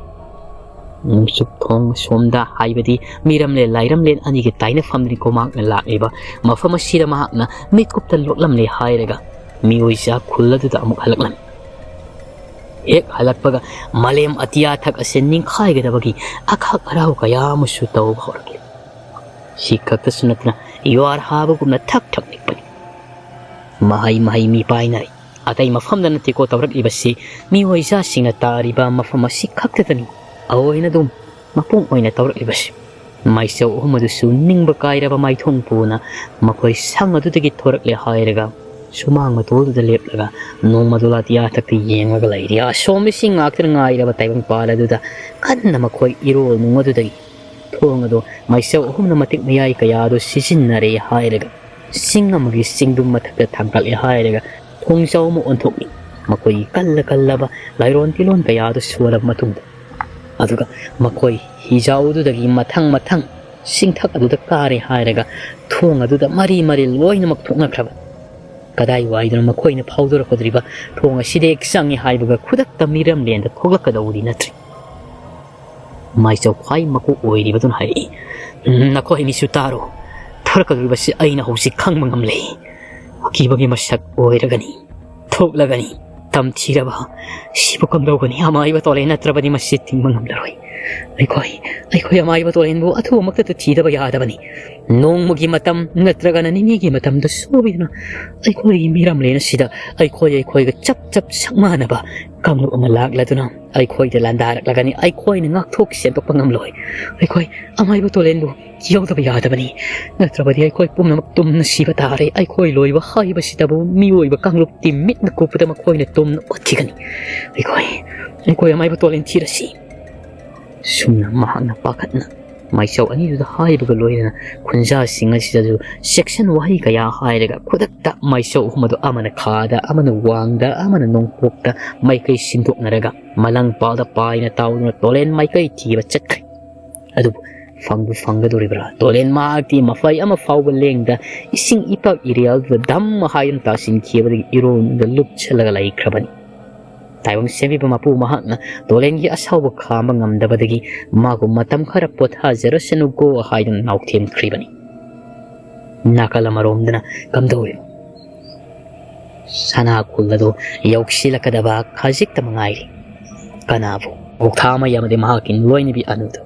ꯅꯣꯡꯆꯨꯞ ꯊꯣꯡ ꯑꯁꯣꯝꯗ, ꯍꯥꯏꯕꯗꯤ ꯃꯤꯔꯝꯂꯦꯟ ꯂꯥꯏꯔꯝꯂꯦꯟ ꯑꯅꯤꯒꯤ ꯇꯥꯏꯅꯐꯝꯗꯅꯤꯀꯣ ꯃꯍꯥꯛꯅ ꯂꯥꯛꯂꯤꯕ꯫ ꯃꯐꯝ ꯑꯁꯤꯗ ꯃꯍꯥꯛꯅ ꯃꯤꯠꯀꯨꯞꯇ ꯂꯣꯠꯂꯝꯂꯦ ꯍꯥꯏꯔꯒ ꯃꯤꯑꯣꯏꯖꯥ ꯈꯨꯜ ꯑꯗꯨꯗ ꯑꯃꯨꯛ ꯍꯜꯂꯛꯂꯝꯃꯤ꯫ ꯍꯦꯛ ꯍꯜꯂꯛꯄꯒ ꯃꯥꯂꯦꯝ ꯑꯇꯤꯌꯥ ꯊꯛ ꯑꯁꯤ ꯅꯤꯡꯈꯥꯏꯒꯗꯕꯒꯤ ꯑꯈꯥꯛ ꯑꯔꯥꯎ ꯀꯌꯥ ꯑꯃꯁꯨ ꯇꯧꯕ ꯍꯧꯔꯛꯂꯤ꯫ ꯁꯤ ꯈꯛꯇꯁꯨ ꯅꯠꯇꯅ ꯌꯨꯍꯥꯔ ꯍꯥꯕꯒꯨꯝꯅ ꯊꯛ ꯊꯛ ꯅꯤꯛꯄꯅꯤ꯫ ꯃꯍꯩ ꯃꯍꯩ ꯃꯤ ꯄꯥꯏꯅꯔꯤ꯫ ꯑꯇꯩ ꯃꯐꯝꯗ ꯅꯠꯇꯦꯀꯣ ꯇꯧꯔꯛꯂꯤꯕꯁꯤ, ꯃꯤꯑꯣꯏꯖꯥꯁꯤꯡꯅ ꯇꯥꯔꯤꯕ ꯃꯐꯝ ꯑꯁꯤ ꯈꯛꯇꯗꯅꯤ꯫ ꯑꯑꯣꯏꯅ ꯑꯗꯨꯝ ꯃꯄꯨꯡ ꯑꯣꯏꯅ ꯇꯧꯔꯛꯂꯤꯕꯁꯤ꯫ ꯃꯥꯏꯆꯧ ꯑꯍꯨꯝ ꯑꯗꯨꯁꯨ ꯅꯤꯡꯕ ꯀꯥꯏꯔꯕ ꯃꯥꯏꯊꯣꯡ ꯄꯨꯅ ꯃꯈꯣꯏ ꯁꯪ ꯑꯗꯨꯗꯒꯤ ꯊꯣꯔꯛꯂꯦ ꯍꯥꯏꯔꯒ ꯁꯨꯃꯥꯡ ꯃꯇꯣꯜꯗꯨꯗ ꯂꯦꯞꯂꯒ ꯅꯣꯡꯃꯗꯣ ꯂꯥꯇꯤꯌꯥ ꯊꯛꯇ ꯌꯦꯡꯂꯒ ꯂꯩꯔꯤ꯫ ꯑꯁꯣꯝ ꯏꯁꯤꯡ ꯉꯥꯛꯇꯅ ꯉꯥꯏꯔꯕ ꯇꯥꯏꯕꯪꯄꯥꯜ ꯑꯗꯨꯗ ꯀꯟꯅ ꯃꯈꯣꯏ ꯏꯔꯣꯜ ꯅꯨꯡ ꯑꯗꯨꯗꯒꯤ ꯊꯣꯡ ꯑꯗꯨ ꯃꯥꯏꯆꯧ ꯑꯍꯨꯝꯅ ꯃꯇꯤꯛ ꯃꯌꯥꯏ ꯀꯌꯥ ꯑꯗꯨ ꯁꯤꯖꯤꯟꯅꯔꯦ ꯍꯥꯏꯔꯒ ꯆꯤꯡ ꯑꯃꯒꯤ ꯆꯤꯡꯗꯨꯝ ꯃꯊꯛꯇ ꯊꯥꯡꯒꯠꯂꯦ ꯍꯥꯏꯔꯒ ꯊꯣꯡꯖꯥꯎ ꯑꯃ ꯑꯣꯟꯊꯣꯛꯏ꯫ ꯃꯈꯣꯏꯒꯤ ꯀꯜꯂ ꯀꯜꯂꯕ ꯂꯥꯏꯔꯣꯟ ꯇꯤꯂꯣꯟ ꯀꯌꯥ ꯑꯗꯨ ꯁꯣꯜꯂꯕ ꯃꯇꯨꯡꯗ, ꯑꯗꯨꯒ ꯃꯈꯣꯏ ꯍꯤꯖꯥꯎꯗꯨꯗꯒꯤ ꯃꯊꯪ ꯃꯊꯪ ꯆꯤꯡꯊꯛ ꯑꯗꯨꯗ ꯀꯥꯔꯦ ꯍꯥꯏꯔꯒ ꯊꯣꯡ ꯑꯗꯨꯗ ꯃꯔꯤ ꯃꯔꯤ ꯂꯣꯏꯅꯃꯛ ꯊꯣꯛꯅꯈ꯭ꯔꯕ꯫ ꯀꯗꯥꯏ ꯋꯥꯏꯗꯅꯣ ꯃꯈꯣꯏꯅ ꯐꯥꯎꯗꯣꯔꯛꯀꯗꯧꯔꯤꯕ? ꯊꯣꯡ ꯑꯁꯤꯗ ꯍꯦꯛ ꯆꯪꯉꯦ ꯍꯥꯏꯕꯒ ꯈꯨꯗꯛꯇ ꯃꯤꯔꯝꯂꯦꯟꯗ ꯊꯣꯛꯂꯛꯀꯗꯧꯕꯗꯤ ꯅꯠꯇ꯭ꯔꯤ꯫ ꯃꯥꯏꯆꯧ ꯈ꯭ꯋꯥꯏ ꯃꯀꯣꯛ ꯑꯣꯏꯔꯤꯕꯗꯨꯅ ꯍꯥꯏꯔꯛꯏ, "ꯎꯝ, ꯅꯈꯣꯏ ꯑꯅꯤꯁꯨ ꯇꯥꯔꯣ꯫ ꯊꯣꯔꯛꯀꯗꯧꯔꯤꯕꯁꯤ ꯑꯩꯅ ꯍꯧꯖꯤꯛ ꯈꯪꯕ ꯉꯝꯂꯦ꯫ ꯑꯀꯤꯕꯒꯤ ꯃꯁꯛ ꯑꯣꯏꯔꯒꯅꯤ, ꯊꯣꯛꯂꯒꯅꯤ꯫ ꯇꯝꯊꯤꯔꯕ ꯁꯤꯕꯨ ꯀꯝꯗꯧꯒꯅꯤ? ꯑꯃꯥꯏꯕ ꯇꯣꯂꯦ ꯅꯠꯇ꯭ꯔꯕꯗꯤ ꯃꯁꯤ ꯊꯤꯡꯕ ꯉꯝꯂꯔꯣꯏ꯫ ꯑꯩꯈꯣꯏ, ꯑꯩꯈꯣꯏ ꯑꯃꯥꯏꯕ ꯇꯣꯂꯦꯟꯕꯨ ꯑꯊꯨꯕꯃꯛꯇꯗ ꯊꯤꯗꯕ ꯌꯥꯗꯕꯅꯤ꯫ ꯅꯣꯡꯃꯒꯤ ꯃꯇꯝ ꯅꯠꯇ꯭ꯔꯒꯅ ꯅꯤꯅꯤꯒꯤ ꯃꯇꯝꯗ ꯁꯣꯏꯗꯅ ꯑꯩꯈꯣꯏꯒꯤ ꯃꯤꯔꯝꯂꯦꯟ ꯑꯁꯤꯗ ꯑꯩꯈꯣꯏ, ꯑꯩꯈꯣꯏꯒ ꯆꯞ ꯆꯞ ꯁꯛ ꯃꯥꯟꯅꯕ ꯀꯥꯡꯂꯨꯞ ꯑꯃ ꯂꯥꯛꯂꯗꯨꯅ ꯑꯩꯈꯣꯏꯗ ꯂꯥꯟꯗꯥꯔꯛꯂꯒꯅꯤ꯫ ꯑꯩꯈꯣꯏꯅ ꯉꯥꯛꯊꯣꯛ ꯁꯦꯟꯗꯣꯛꯄ ꯉꯝꯂꯣꯏ꯫ ꯑꯩꯈꯣꯏ ꯑꯃꯥꯏꯕ ꯇꯣꯂꯦꯟꯕꯨ ꯀꯤꯍꯧꯗꯕ ꯌꯥꯗꯕꯅꯤ꯫ ꯅꯠꯇ꯭ꯔꯕꯗꯤ ꯑꯩꯈꯣꯏ ꯄꯨꯝꯅꯃꯛ ꯇꯨꯝꯅ ꯁꯤꯕ ꯇꯥꯔꯦ꯫ ꯑꯩꯈꯣꯏ ꯂꯣꯏꯕ ꯍꯥꯏꯕꯁꯤꯗꯕꯨ ꯃꯤꯑꯣꯏꯕ ꯀꯥꯡꯂꯨꯞꯇꯤ ꯃꯤꯠꯅ ꯀꯨꯞꯄꯗ ꯃꯈꯣꯏꯅ ꯇꯨꯝꯅ ꯑꯣꯠꯈꯤꯒꯅꯤ꯫ ꯑꯩꯈꯣꯏ, ꯑꯩꯈꯣꯏ ꯑꯃꯥꯏꯕ ꯇꯣꯂꯦꯟ ꯊꯤꯔꯁꯤ꯫" ꯁꯨꯝꯅ ꯃꯍꯥꯛꯅ ꯄꯥꯈꯠꯅ ꯃꯥꯏꯆꯧ ꯑꯅꯤꯗꯨꯗ ꯍꯥꯏꯕꯒ ꯂꯣꯏꯅꯅ ꯈꯨꯟꯖꯥꯁꯤꯡ ꯑꯁꯤꯗꯁꯨ ꯆꯦꯛꯁꯤꯟ ꯋꯥꯍꯩ ꯀꯌꯥ ꯍꯥꯏꯔꯒ ꯈꯨꯗꯛꯇ ꯃꯥꯏꯆꯧ ꯑꯍꯨꯝ ꯑꯗꯨ ꯑꯃꯅ ꯈꯥꯗ, ꯑꯃꯅ ꯋꯥꯡꯗ, ꯑꯃꯅ ꯅꯣꯡꯄꯣꯛꯇ ꯃꯥꯏꯀꯩ ꯁꯤꯟꯗꯣꯛꯅꯔꯒ ꯃꯂꯪ ꯄꯥꯜꯗ ꯄꯥꯏꯅ ꯇꯥꯎꯗꯨꯅ ꯇꯣꯂꯦꯟ ꯃꯥꯏꯀꯩ ꯊꯤꯕ ꯆꯠꯈ꯭ꯔꯦ꯫ ꯑꯗꯨꯕꯨ ꯐꯪꯕꯨ ꯐꯪꯒꯗꯧꯔꯤꯕ꯭ꯔꯥ? ꯇꯣꯂꯦꯟ ꯃꯍꯥꯛꯇꯤ ꯃꯐꯩ ꯑꯃ ꯐꯥꯎꯕ ꯂꯦꯡꯗ ꯏꯁꯤꯡ ꯏꯄꯥꯛ ꯏꯔꯦꯜꯗꯨꯗ ꯙꯝ ꯍꯥꯏꯗꯨꯅ ꯇꯥꯁꯤꯟꯈꯤꯕꯗꯒꯤ ꯏꯔꯣꯟꯗ ꯂꯨꯞꯁꯤꯜꯂꯒ ꯂꯩꯈ꯭ꯔꯕꯅꯤ꯫ ꯇꯥꯏꯕꯪ ꯁꯦꯝꯕꯤꯕ ꯃꯄꯨ ꯃꯍꯥꯛꯅ ꯇꯣꯂꯦꯟꯒꯤ ꯑꯁꯥꯎꯕ ꯈꯥꯝꯕ ꯉꯝꯗꯕꯗꯒꯤ ꯃꯥꯕꯨ ꯃꯇꯝ ꯈꯔ ꯄꯣꯊꯥꯖꯔꯁꯅꯨꯀꯣ ꯍꯥꯏꯗꯨꯅ ꯅꯥꯎꯊꯦꯝꯈ꯭ꯔꯤꯕꯅꯤ꯫ ꯅꯥꯀꯜ ꯑꯃꯔꯣꯝꯗꯅ ꯀꯝꯗꯧꯔꯤꯅꯣ? ꯁꯅꯥ ꯈꯨꯜ ꯑꯗꯨ ꯌꯧꯁꯤꯜꯂꯛꯀꯗꯕ ꯈꯖꯤꯛꯇ ꯃꯉꯥꯏꯔꯤ꯫ ꯀꯅꯥꯕꯨ? ꯑꯣꯛꯊꯥꯃꯩ ꯑꯃꯗꯤ ꯃꯍꯥꯛꯀꯤ ꯂꯣꯏꯅꯕꯤ ꯑꯅꯨꯗꯨ꯫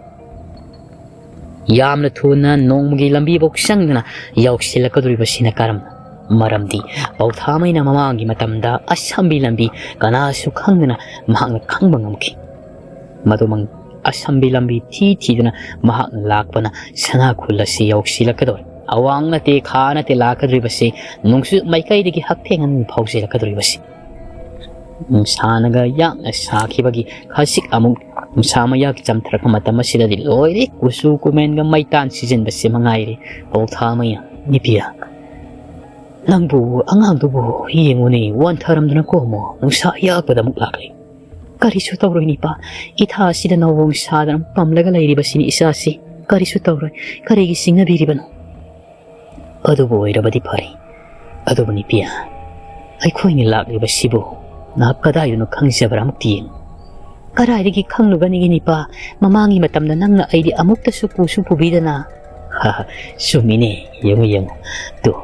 ꯌꯥꯝꯅ ꯊꯨꯅ ꯅꯣꯡꯃꯒꯤ ꯂꯝꯕꯤꯐꯥꯎ ꯆꯪꯗꯅ ꯌꯧꯁꯤꯜꯂꯛꯀꯗꯧꯔꯤꯕꯁꯤꯅ ꯀꯔꯝꯅ? ꯃꯔꯝꯗꯤ ꯄꯥꯎꯊꯥꯃꯩꯅ ꯃꯃꯥꯡꯒꯤ ꯃꯇꯝꯗ ꯑꯁꯝꯕꯤ ꯂꯝꯕꯤ ꯀꯅꯥꯁꯨ ꯈꯪꯗꯅ ꯃꯍꯥꯛꯅ ꯈꯪꯕ ꯉꯝꯈꯤ꯫ ꯃꯗꯨꯃꯛ ꯑꯁꯝꯕꯤ ꯂꯝꯕꯤ ꯊꯤ ꯊꯤꯗꯨꯅ ꯃꯍꯥꯛꯅ ꯂꯥꯛꯄꯅ ꯁꯅꯥ ꯈꯨꯜ ꯑꯁꯤ ꯌꯧꯁꯤꯜꯂꯛꯀꯗꯧꯔꯦ꯫ ꯑꯋꯥꯡ ꯅꯠꯇꯦ, ꯈꯥ ꯅꯠꯇꯦ ꯂꯥꯛꯀꯗꯧꯔꯤꯕꯁꯤ, ꯅꯣꯡꯆꯨꯞ ꯃꯥꯏꯀꯩꯗꯒꯤ ꯍꯛꯊꯦꯡꯅꯅ ꯐꯥꯎꯖꯤꯜꯂꯛꯀꯗꯧꯔꯤꯕꯁꯤ꯫ ꯅꯨꯡꯁꯥꯅꯒ ꯌꯥꯡꯅ ꯁꯥꯈꯤꯕꯒꯤ ꯈꯖꯤꯛ ꯑꯃꯨꯛ ꯅꯨꯡꯁꯥ ꯃꯌꯥꯛ ꯆꯝꯊꯔꯛꯄ ꯃꯇꯝ ꯑꯁꯤꯗꯗꯤ ꯂꯣꯏꯔꯦ, ꯀꯨꯆꯨ ꯀꯨꯃꯦꯟꯒ ꯃꯩꯇꯥꯟ ꯁꯤꯖꯤꯟꯕꯁꯤ ꯃꯉꯥꯏꯔꯦ꯫ ꯄꯥꯎꯊꯥꯃꯩꯅ, "ꯅꯤꯄꯤꯌꯥ, ꯅꯪꯕꯨ, ꯑꯉꯥꯡꯗꯨꯕꯨ ꯌꯦꯡꯉꯨꯅꯦ, ꯋꯥꯟꯊꯔꯝꯗꯅ ꯀꯣꯝꯃꯣ, ꯅꯨꯡꯁꯥ ꯌꯥꯛꯄꯗ ꯑꯃꯨꯛ ꯂꯥꯛꯂꯦ꯫ ꯀꯔꯤꯁꯨ ꯇꯧꯔꯣꯏ ꯅꯤꯄꯥ, ꯏꯊꯥ ꯑꯁꯤꯗ ꯅꯧꯋꯣꯡ ꯁꯥꯗꯅ ꯄꯝꯂꯒ ꯂꯩꯔꯤꯕꯁꯤꯅꯤ ꯏꯆꯥꯁꯤ, ꯀꯔꯤꯁꯨ ꯇꯧꯔꯣꯏ, ꯀꯔꯤꯒꯤ ꯆꯤꯡꯅꯕꯤꯔꯤꯕꯅꯣ?" "ꯑꯗꯨꯕꯨ ꯑꯣꯏꯔꯕꯗꯤ ꯐꯔꯦ, ꯑꯗꯨꯕꯨ ꯅꯤꯄꯤꯌꯥ, ꯑꯩꯈꯣꯏꯅ ꯂꯥꯛꯂꯤꯕꯁꯤꯕꯨ ꯅꯍꯥꯛ ꯀꯗꯥꯏꯗꯅꯣ ꯈꯪꯖꯕ꯭ꯔꯥ? ꯑꯃꯨꯛꯇ ꯌꯦꯡꯉꯨ꯫" "ꯀꯗꯥꯏꯗꯒꯤ ꯈꯪꯂꯨꯒꯅꯤꯒꯦ ꯅꯤꯄꯥ? ꯃꯃꯥꯡꯒꯤ ꯃꯇꯝꯗ ꯅꯪꯅ ꯑꯩꯗꯤ ꯑꯃꯨꯛꯇꯁꯨ ꯄꯨꯁꯨ ꯄꯨꯕꯤꯗꯅ꯫" "ꯍꯥ, ꯆꯨꯝꯃꯤꯅꯦ, ꯌꯦꯡꯉꯨ, ꯌꯦꯡꯉꯨ, ꯇꯨ,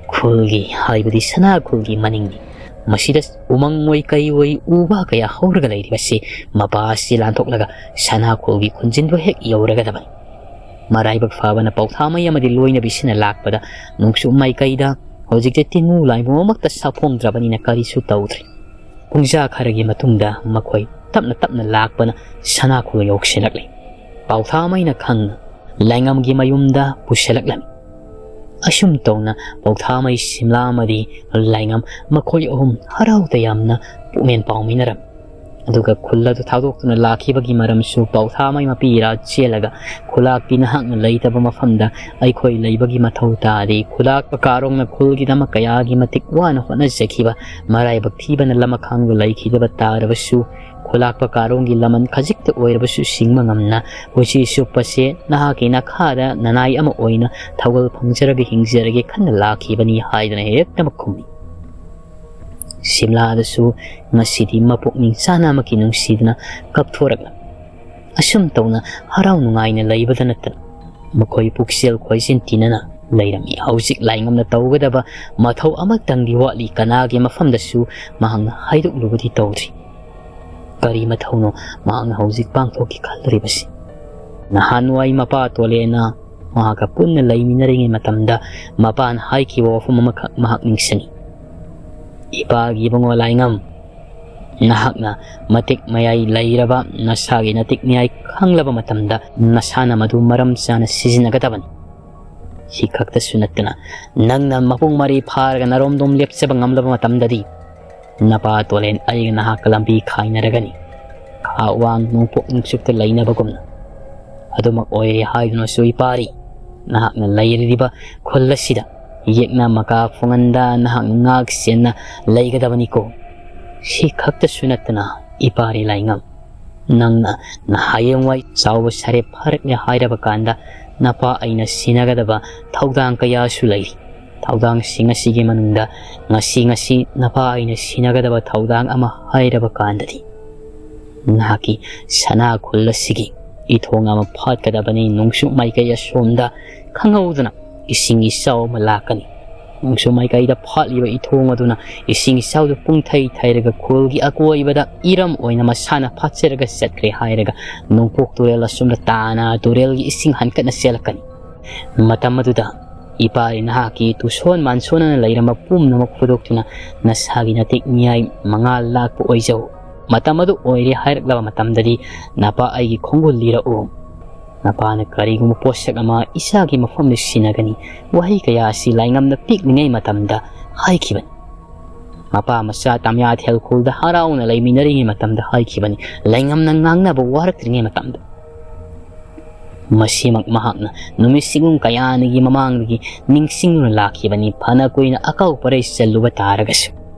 ꯈꯨꯜꯒꯤ, ꯍꯥꯏꯕꯗꯤ ꯁꯅꯥ ꯈꯨꯜꯒꯤ ꯃꯅꯤꯡꯅꯤ꯫ ꯃꯁꯤꯗ ꯎꯃꯪ ꯑꯣꯏ ꯀꯩ ꯑꯣꯏ ꯎ ꯋꯥ ꯀꯌꯥ ꯍꯧꯔꯒ ꯂꯩꯔꯤꯕꯁꯤ, ꯃꯄꯥ ꯑꯁꯤ ꯂꯥꯟꯊꯣꯛꯂꯒ ꯁꯅꯥ ꯈꯨꯜꯒꯤ ꯈꯨꯟꯖꯤꯟꯗꯨ ꯍꯦꯛ ꯌꯧꯔꯒꯗꯕꯅꯤ꯫" ꯃꯔꯥꯏꯕꯛ ꯐꯕꯅ ꯄꯥꯎꯊꯥꯃꯩ ꯑꯃꯗꯤ ꯂꯣꯏꯅꯕꯤꯁꯤꯅ ꯂꯥꯛꯄꯗ ꯅꯣꯡꯆꯨꯞ ꯃꯥꯏꯀꯩꯗ ꯍꯧꯖꯤꯛꯇꯤ ꯇꯤꯟꯃꯨ ꯂꯥꯏꯃꯨ ꯑꯃꯛꯇ ꯁꯥꯐꯣꯡꯗ꯭ꯔꯕꯅꯤꯅ ꯀꯔꯤꯁꯨ ꯇꯧꯗ꯭ꯔꯦ꯫ ꯄꯨꯡꯖꯥ ꯈꯔꯒꯤ ꯃꯇꯨꯡꯗ ꯃꯈꯣꯏ ꯇꯞꯅ ꯇꯞꯅ ꯂꯥꯛꯄꯅ ꯁꯅꯥꯈꯣꯜ ꯌꯧꯁꯤꯜꯂꯛꯂꯤ꯫ ꯄꯥꯎꯊꯥꯃꯩꯅ ꯈꯪꯅ ꯂꯥꯏꯉꯝꯒꯤ ꯃꯌꯨꯝꯗ ꯄꯨꯁꯤꯜꯂꯛꯂꯝꯃꯤ꯫ ꯑꯁꯨꯝ ꯇꯧꯅ ꯄꯥꯎꯊꯥꯃꯩ, ꯁꯤꯝꯂꯥ ꯑꯃꯗꯤ ꯂꯥꯏꯉꯝ ꯃꯈꯣꯏ ꯑꯍꯨꯝ ꯍꯔꯥꯎ ꯇꯌꯥꯝꯅ ꯄꯨꯛꯃꯦꯟ ꯄꯥꯎꯃꯤꯟꯅꯔꯝꯃꯤ꯫ ꯑꯗꯨꯒ ꯈꯨꯜ ꯑꯗꯨ ꯊꯥꯗꯣꯛꯇꯨꯅ ꯂꯥꯛꯈꯤꯕꯒꯤ ꯃꯔꯝꯁꯨ ꯄꯥꯎꯊꯥꯃꯩ ꯃꯄꯤ ꯏꯔꯥ ꯆꯦꯜꯂꯒ ꯈꯨꯂꯥꯛꯄꯤ ꯅꯍꯥꯛꯅ ꯂꯩꯇꯕ ꯃꯐꯝꯗ ꯑꯩꯈꯣꯏ ꯂꯩꯕꯒꯤ ꯃꯊꯧ ꯇꯥꯗꯦ꯫ ꯈꯨꯂꯥꯛꯄ ꯀꯥꯔꯣꯡꯅ ꯈꯨꯜꯒꯤꯗꯃꯛ ꯀꯌꯥꯒꯤ ꯃꯇꯤꯛ ꯋꯥꯅ ꯍꯣꯠꯅꯖꯈꯤꯕ ꯃꯔꯥꯏꯕꯛ ꯊꯤꯕꯅ ꯂꯃꯈꯥꯡꯗ ꯂꯩꯈꯤꯗꯕ ꯇꯥꯔꯕꯁꯨ, ꯈꯨꯂꯥꯛꯄ ꯀꯥꯔꯣꯡꯒꯤ ꯂꯃꯟ ꯈꯖꯤꯛꯇ ꯑꯣꯏꯔꯕꯁꯨ ꯁꯤꯡꯕ ꯉꯝꯅ ꯄꯨꯟꯁꯤ ꯆꯨꯞꯄꯁꯦ ꯅꯍꯥꯛꯀꯤ ꯅꯈꯥꯗ ꯅꯅꯥꯏ ꯑꯃ ꯑꯣꯏꯅ ꯊꯧꯒꯜ ꯐꯪꯖꯔꯒ ꯍꯤꯡꯖꯔꯒꯦ ꯈꯟꯅ ꯂꯥꯛꯈꯤꯕꯅꯤ ꯍꯥꯏꯗꯨꯅ ꯍꯦꯛꯇꯃꯛ ꯈꯨꯝꯃꯤ꯫ ꯁꯤꯝꯂꯥꯗꯁꯨ ꯉꯁꯤꯗꯤ ꯃꯄꯨꯛꯅꯤꯡ ꯆꯥꯅꯃꯛꯀꯤ ꯅꯨꯡꯁꯤꯗꯨꯅ ꯀꯞꯊꯣꯔꯛꯂꯝꯃꯤ꯫ ꯑꯁꯨꯝ ꯇꯧꯅ ꯍꯔꯥꯎ ꯅꯨꯡꯉꯥꯏꯅ ꯂꯩꯕꯗ ꯅꯠꯇꯅ ꯃꯈꯣꯏ ꯄꯨꯛꯆꯦꯜ ꯈꯣꯏꯖꯤꯟ ꯇꯤꯟꯅꯅ ꯂꯩꯔꯝꯃꯤ꯫ ꯍꯧꯖꯤꯛ ꯂꯥꯏꯉꯝꯅ ꯇꯧꯒꯗꯕ ꯃꯊꯧ ꯑꯃꯇꯪꯗꯤ ꯋꯥꯠꯂꯤ꯫ ꯀꯅꯥꯒꯤ ꯃꯐꯝꯗꯁꯨ ꯃꯍꯥꯛꯅ ꯍꯥꯏꯗꯣꯛꯂꯨꯕꯗꯤ ꯇꯧꯗ꯭ꯔꯤ꯫ ꯀꯔꯤ ꯃꯊꯧꯅꯣ ꯃꯍꯥꯛꯅ ꯍꯧꯖꯤꯛ ꯄꯥꯡꯊꯣꯛꯀꯦ ꯈꯜꯂꯤꯕꯁꯤ? ꯅꯍꯥꯟꯋꯥꯏ ꯃꯄꯥ ꯇꯣꯂꯦꯅ ꯃꯍꯥꯛꯀ ꯄꯨꯟꯅ ꯂꯩꯃꯤꯟꯅꯔꯤꯉꯩ ꯃꯇꯝꯗ ꯃꯄꯥꯅ ꯍꯥꯏꯈꯤꯕ ꯋꯥꯐꯝ ꯑꯃꯈꯛ ꯃꯍꯥꯛ ꯅꯤꯡꯁꯤꯡꯉꯤ꯫ "ꯏꯄꯥꯒꯤ ꯏꯕꯨꯡꯉꯣ ꯂꯥꯏꯉꯝ, ꯅꯍꯥꯛꯅ ꯃꯇꯤꯛ ꯃꯌꯥꯏ ꯂꯩꯔꯕ ꯅꯁꯥꯒꯤ ꯅꯇꯤꯛ ꯃꯌꯥꯏ ꯈꯪꯂꯕ ꯃꯇꯝꯗ ꯅꯁꯥꯅ ꯃꯗꯨ ꯃꯔꯝ ꯆꯥꯅ ꯁꯤꯖꯤꯟꯅꯒꯗꯕꯅꯤ꯫ ꯁꯤ ꯈꯛꯇꯁꯨ ꯅꯠꯇꯅ ꯅꯪꯅ ꯃꯄꯨꯡ ꯃꯔꯩ ꯐꯥꯔꯒ ꯅꯔꯣꯝꯗꯣꯝ ꯂꯦꯞꯆꯕ ꯉꯝꯂꯕ ꯃꯇꯝꯗꯗꯤ ꯅꯄꯥ ꯇꯣꯂꯦꯟ ꯑꯩꯒ ꯅꯍꯥꯛꯀ ꯂꯝꯕꯤ ꯈꯥꯏꯅꯔꯒꯅꯤ, ꯈꯥ ꯋꯥꯡ ꯅꯣꯡꯄꯣꯛ ꯅꯨꯡꯆꯨꯞꯇ ꯂꯩꯅꯕꯒꯨꯝꯅ꯫ ꯑꯗꯨꯃꯛ ꯑꯣꯏꯔꯦ ꯍꯥꯏꯗꯨꯅꯁꯨ ꯏꯄꯥꯔꯤ, ꯅꯍꯥꯛꯅ ꯂꯩꯔꯤꯕ ꯈꯨꯜ ꯑꯁꯤꯗ ꯌꯦꯛꯅ ꯃꯀꯥ ꯐꯨꯡꯍꯟꯗ ꯅꯍꯥꯛꯅ ꯉꯥꯛ ꯁꯦꯟꯅ ꯂꯩꯒꯗꯕꯅꯤꯀꯣ꯫ ꯁꯤ ꯈꯛꯇꯁꯨ ꯅꯠꯇꯅ ꯏꯄꯥꯔꯤ ꯂꯥꯏꯉꯝ, ꯅꯪꯅ ꯍꯌꯦꯡꯋꯥꯏ ꯆꯥꯎꯕ ꯁꯥꯔꯦ ꯐꯥꯔꯛꯂꯦ ꯍꯥꯏꯔꯕ ꯀꯥꯟꯗ ꯅꯄꯥ ꯑꯩꯅ ꯁꯤꯟꯅꯒꯗꯕ ꯊꯧꯗꯥꯡ ꯀꯌꯥꯁꯨ ꯂꯩꯔꯤ꯫ ꯊꯧꯗꯥꯡꯁꯤꯡ ꯑꯁꯤꯒꯤ ꯃꯅꯨꯡꯗ ꯉꯁꯤ ꯉꯁꯤ ꯅꯄꯥ ꯑꯩꯅ ꯁꯤꯟꯅꯒꯗꯕ ꯊꯧꯗꯥꯡ ꯑꯃ ꯍꯥꯏꯔꯕ ꯀꯥꯟꯗꯗꯤ ꯅꯍꯥꯛꯀꯤ ꯁꯅꯥ ꯈꯨꯜ ꯑꯁꯤꯒꯤ ꯏꯊꯣꯡ ꯑꯃ ꯐꯥꯠꯀꯗꯕꯅꯤ꯫ ꯅꯣꯡꯆꯨꯞ ꯃꯥꯏꯀꯩ ꯑꯁꯣꯝꯗ ꯈꯪꯍꯧꯗꯅ ꯏꯁꯤꯡ ꯏꯆꯥꯎ ꯑꯃ ꯂꯥꯛꯀꯅꯤ꯫ ꯅꯣꯡꯆꯨꯞ ꯃꯥꯏꯀꯩꯗ ꯐꯥꯠꯂꯤꯕ ꯏꯊꯣꯡ ꯑꯗꯨꯅ ꯏꯁꯤꯡ ꯏꯆꯥꯎꯗꯨ ꯄꯨꯡꯊꯩ ꯊꯩꯔꯒ ꯈꯨꯜꯒꯤ ꯑꯀꯣꯏꯕꯗ ꯏꯔꯝ ꯑꯣꯏꯅ ꯃꯁꯥꯅ ꯐꯥꯠꯆꯔꯒ ꯆꯠꯈ꯭ꯔꯦ ꯍꯥꯏꯔꯒ ꯅꯣꯡꯄꯣꯛ ꯇꯨꯔꯦꯜ ꯑꯁꯣꯝꯗ ꯇꯥꯅ ꯇꯨꯔꯦꯜꯒꯤ ꯏꯁꯤꯡ ꯍꯟꯀꯠꯅ ꯆꯦꯜꯂꯛꯀꯅꯤ꯫ ꯃꯇꯝ ꯑꯗꯨꯗ ꯏꯄꯥ ꯅꯍꯥꯛꯀꯤ ꯇꯨꯁꯣꯟ ꯃꯥꯟꯁꯣꯟꯅꯅ ꯂꯩꯔꯝꯕ ꯄꯨꯝꯅꯃꯛ ꯐꯨꯗꯣꯛꯇꯨꯅ ꯅꯁꯥꯒꯤ ꯅꯇꯤꯛ ꯃꯤꯌꯥꯏ ꯃꯉꯥꯜ ꯂꯥꯛꯄ ꯑꯣꯏꯖꯧ꯫ ꯃꯇꯝ ꯑꯗꯨ ꯑꯣꯏꯔꯦ ꯍꯥꯏꯔꯛꯂꯕ ꯃꯇꯝꯗꯗꯤ ꯅꯄꯥ ꯑꯩꯒꯤ ꯈꯣꯡꯒꯨꯜ ꯂꯤꯔꯛꯎ꯫ ꯅꯄꯥꯅ ꯀꯔꯤꯒꯨꯝꯕ ꯄꯣꯠꯁꯛ ꯑꯃ ꯏꯆꯥꯒꯤ ꯃꯐꯝꯗ ꯁꯤꯟꯅꯒꯅꯤ꯫ ꯋꯥꯍꯩ ꯀꯌꯥ ꯑꯁꯤ ꯂꯥꯏꯉꯝꯅ ꯄꯤꯛꯂꯤꯉꯩ ꯃꯇꯝꯗ ꯍꯥꯏꯈꯤꯕꯅꯤ꯫ ꯃꯄꯥ ꯃꯆꯥ ꯇꯝꯌꯥꯊꯦꯜ ꯈꯨꯜꯗ ꯍꯔꯥꯎꯅ ꯂꯩꯃꯤꯟꯅꯔꯤꯉꯩ ꯃꯇꯝꯗ ꯍꯥꯏꯈꯤꯕꯅꯤ꯫ ꯂꯥꯏꯉꯝꯅ ꯉꯥꯡꯅꯕ ꯋꯥꯔꯛꯇ꯭ꯔꯤꯉꯩ ꯃꯇꯝꯗ꯫ ꯃꯁꯤꯃꯛ ꯃꯍꯥꯛꯅ ꯅꯨꯃꯤꯠ ꯁꯤꯒꯨꯝ ꯀꯌꯥꯅꯤꯒꯤ ꯃꯃꯥꯡꯗꯒꯤ ꯅꯤꯡꯁꯤꯡꯗꯨꯅ ꯂꯥꯛꯈꯤꯕꯅꯤ, ꯐꯅ ꯀꯨꯏꯅ ꯑꯀꯥꯎ ꯄꯔꯩ ꯆꯜꯂꯨꯕ ꯇꯥꯔꯒꯁꯨ꯫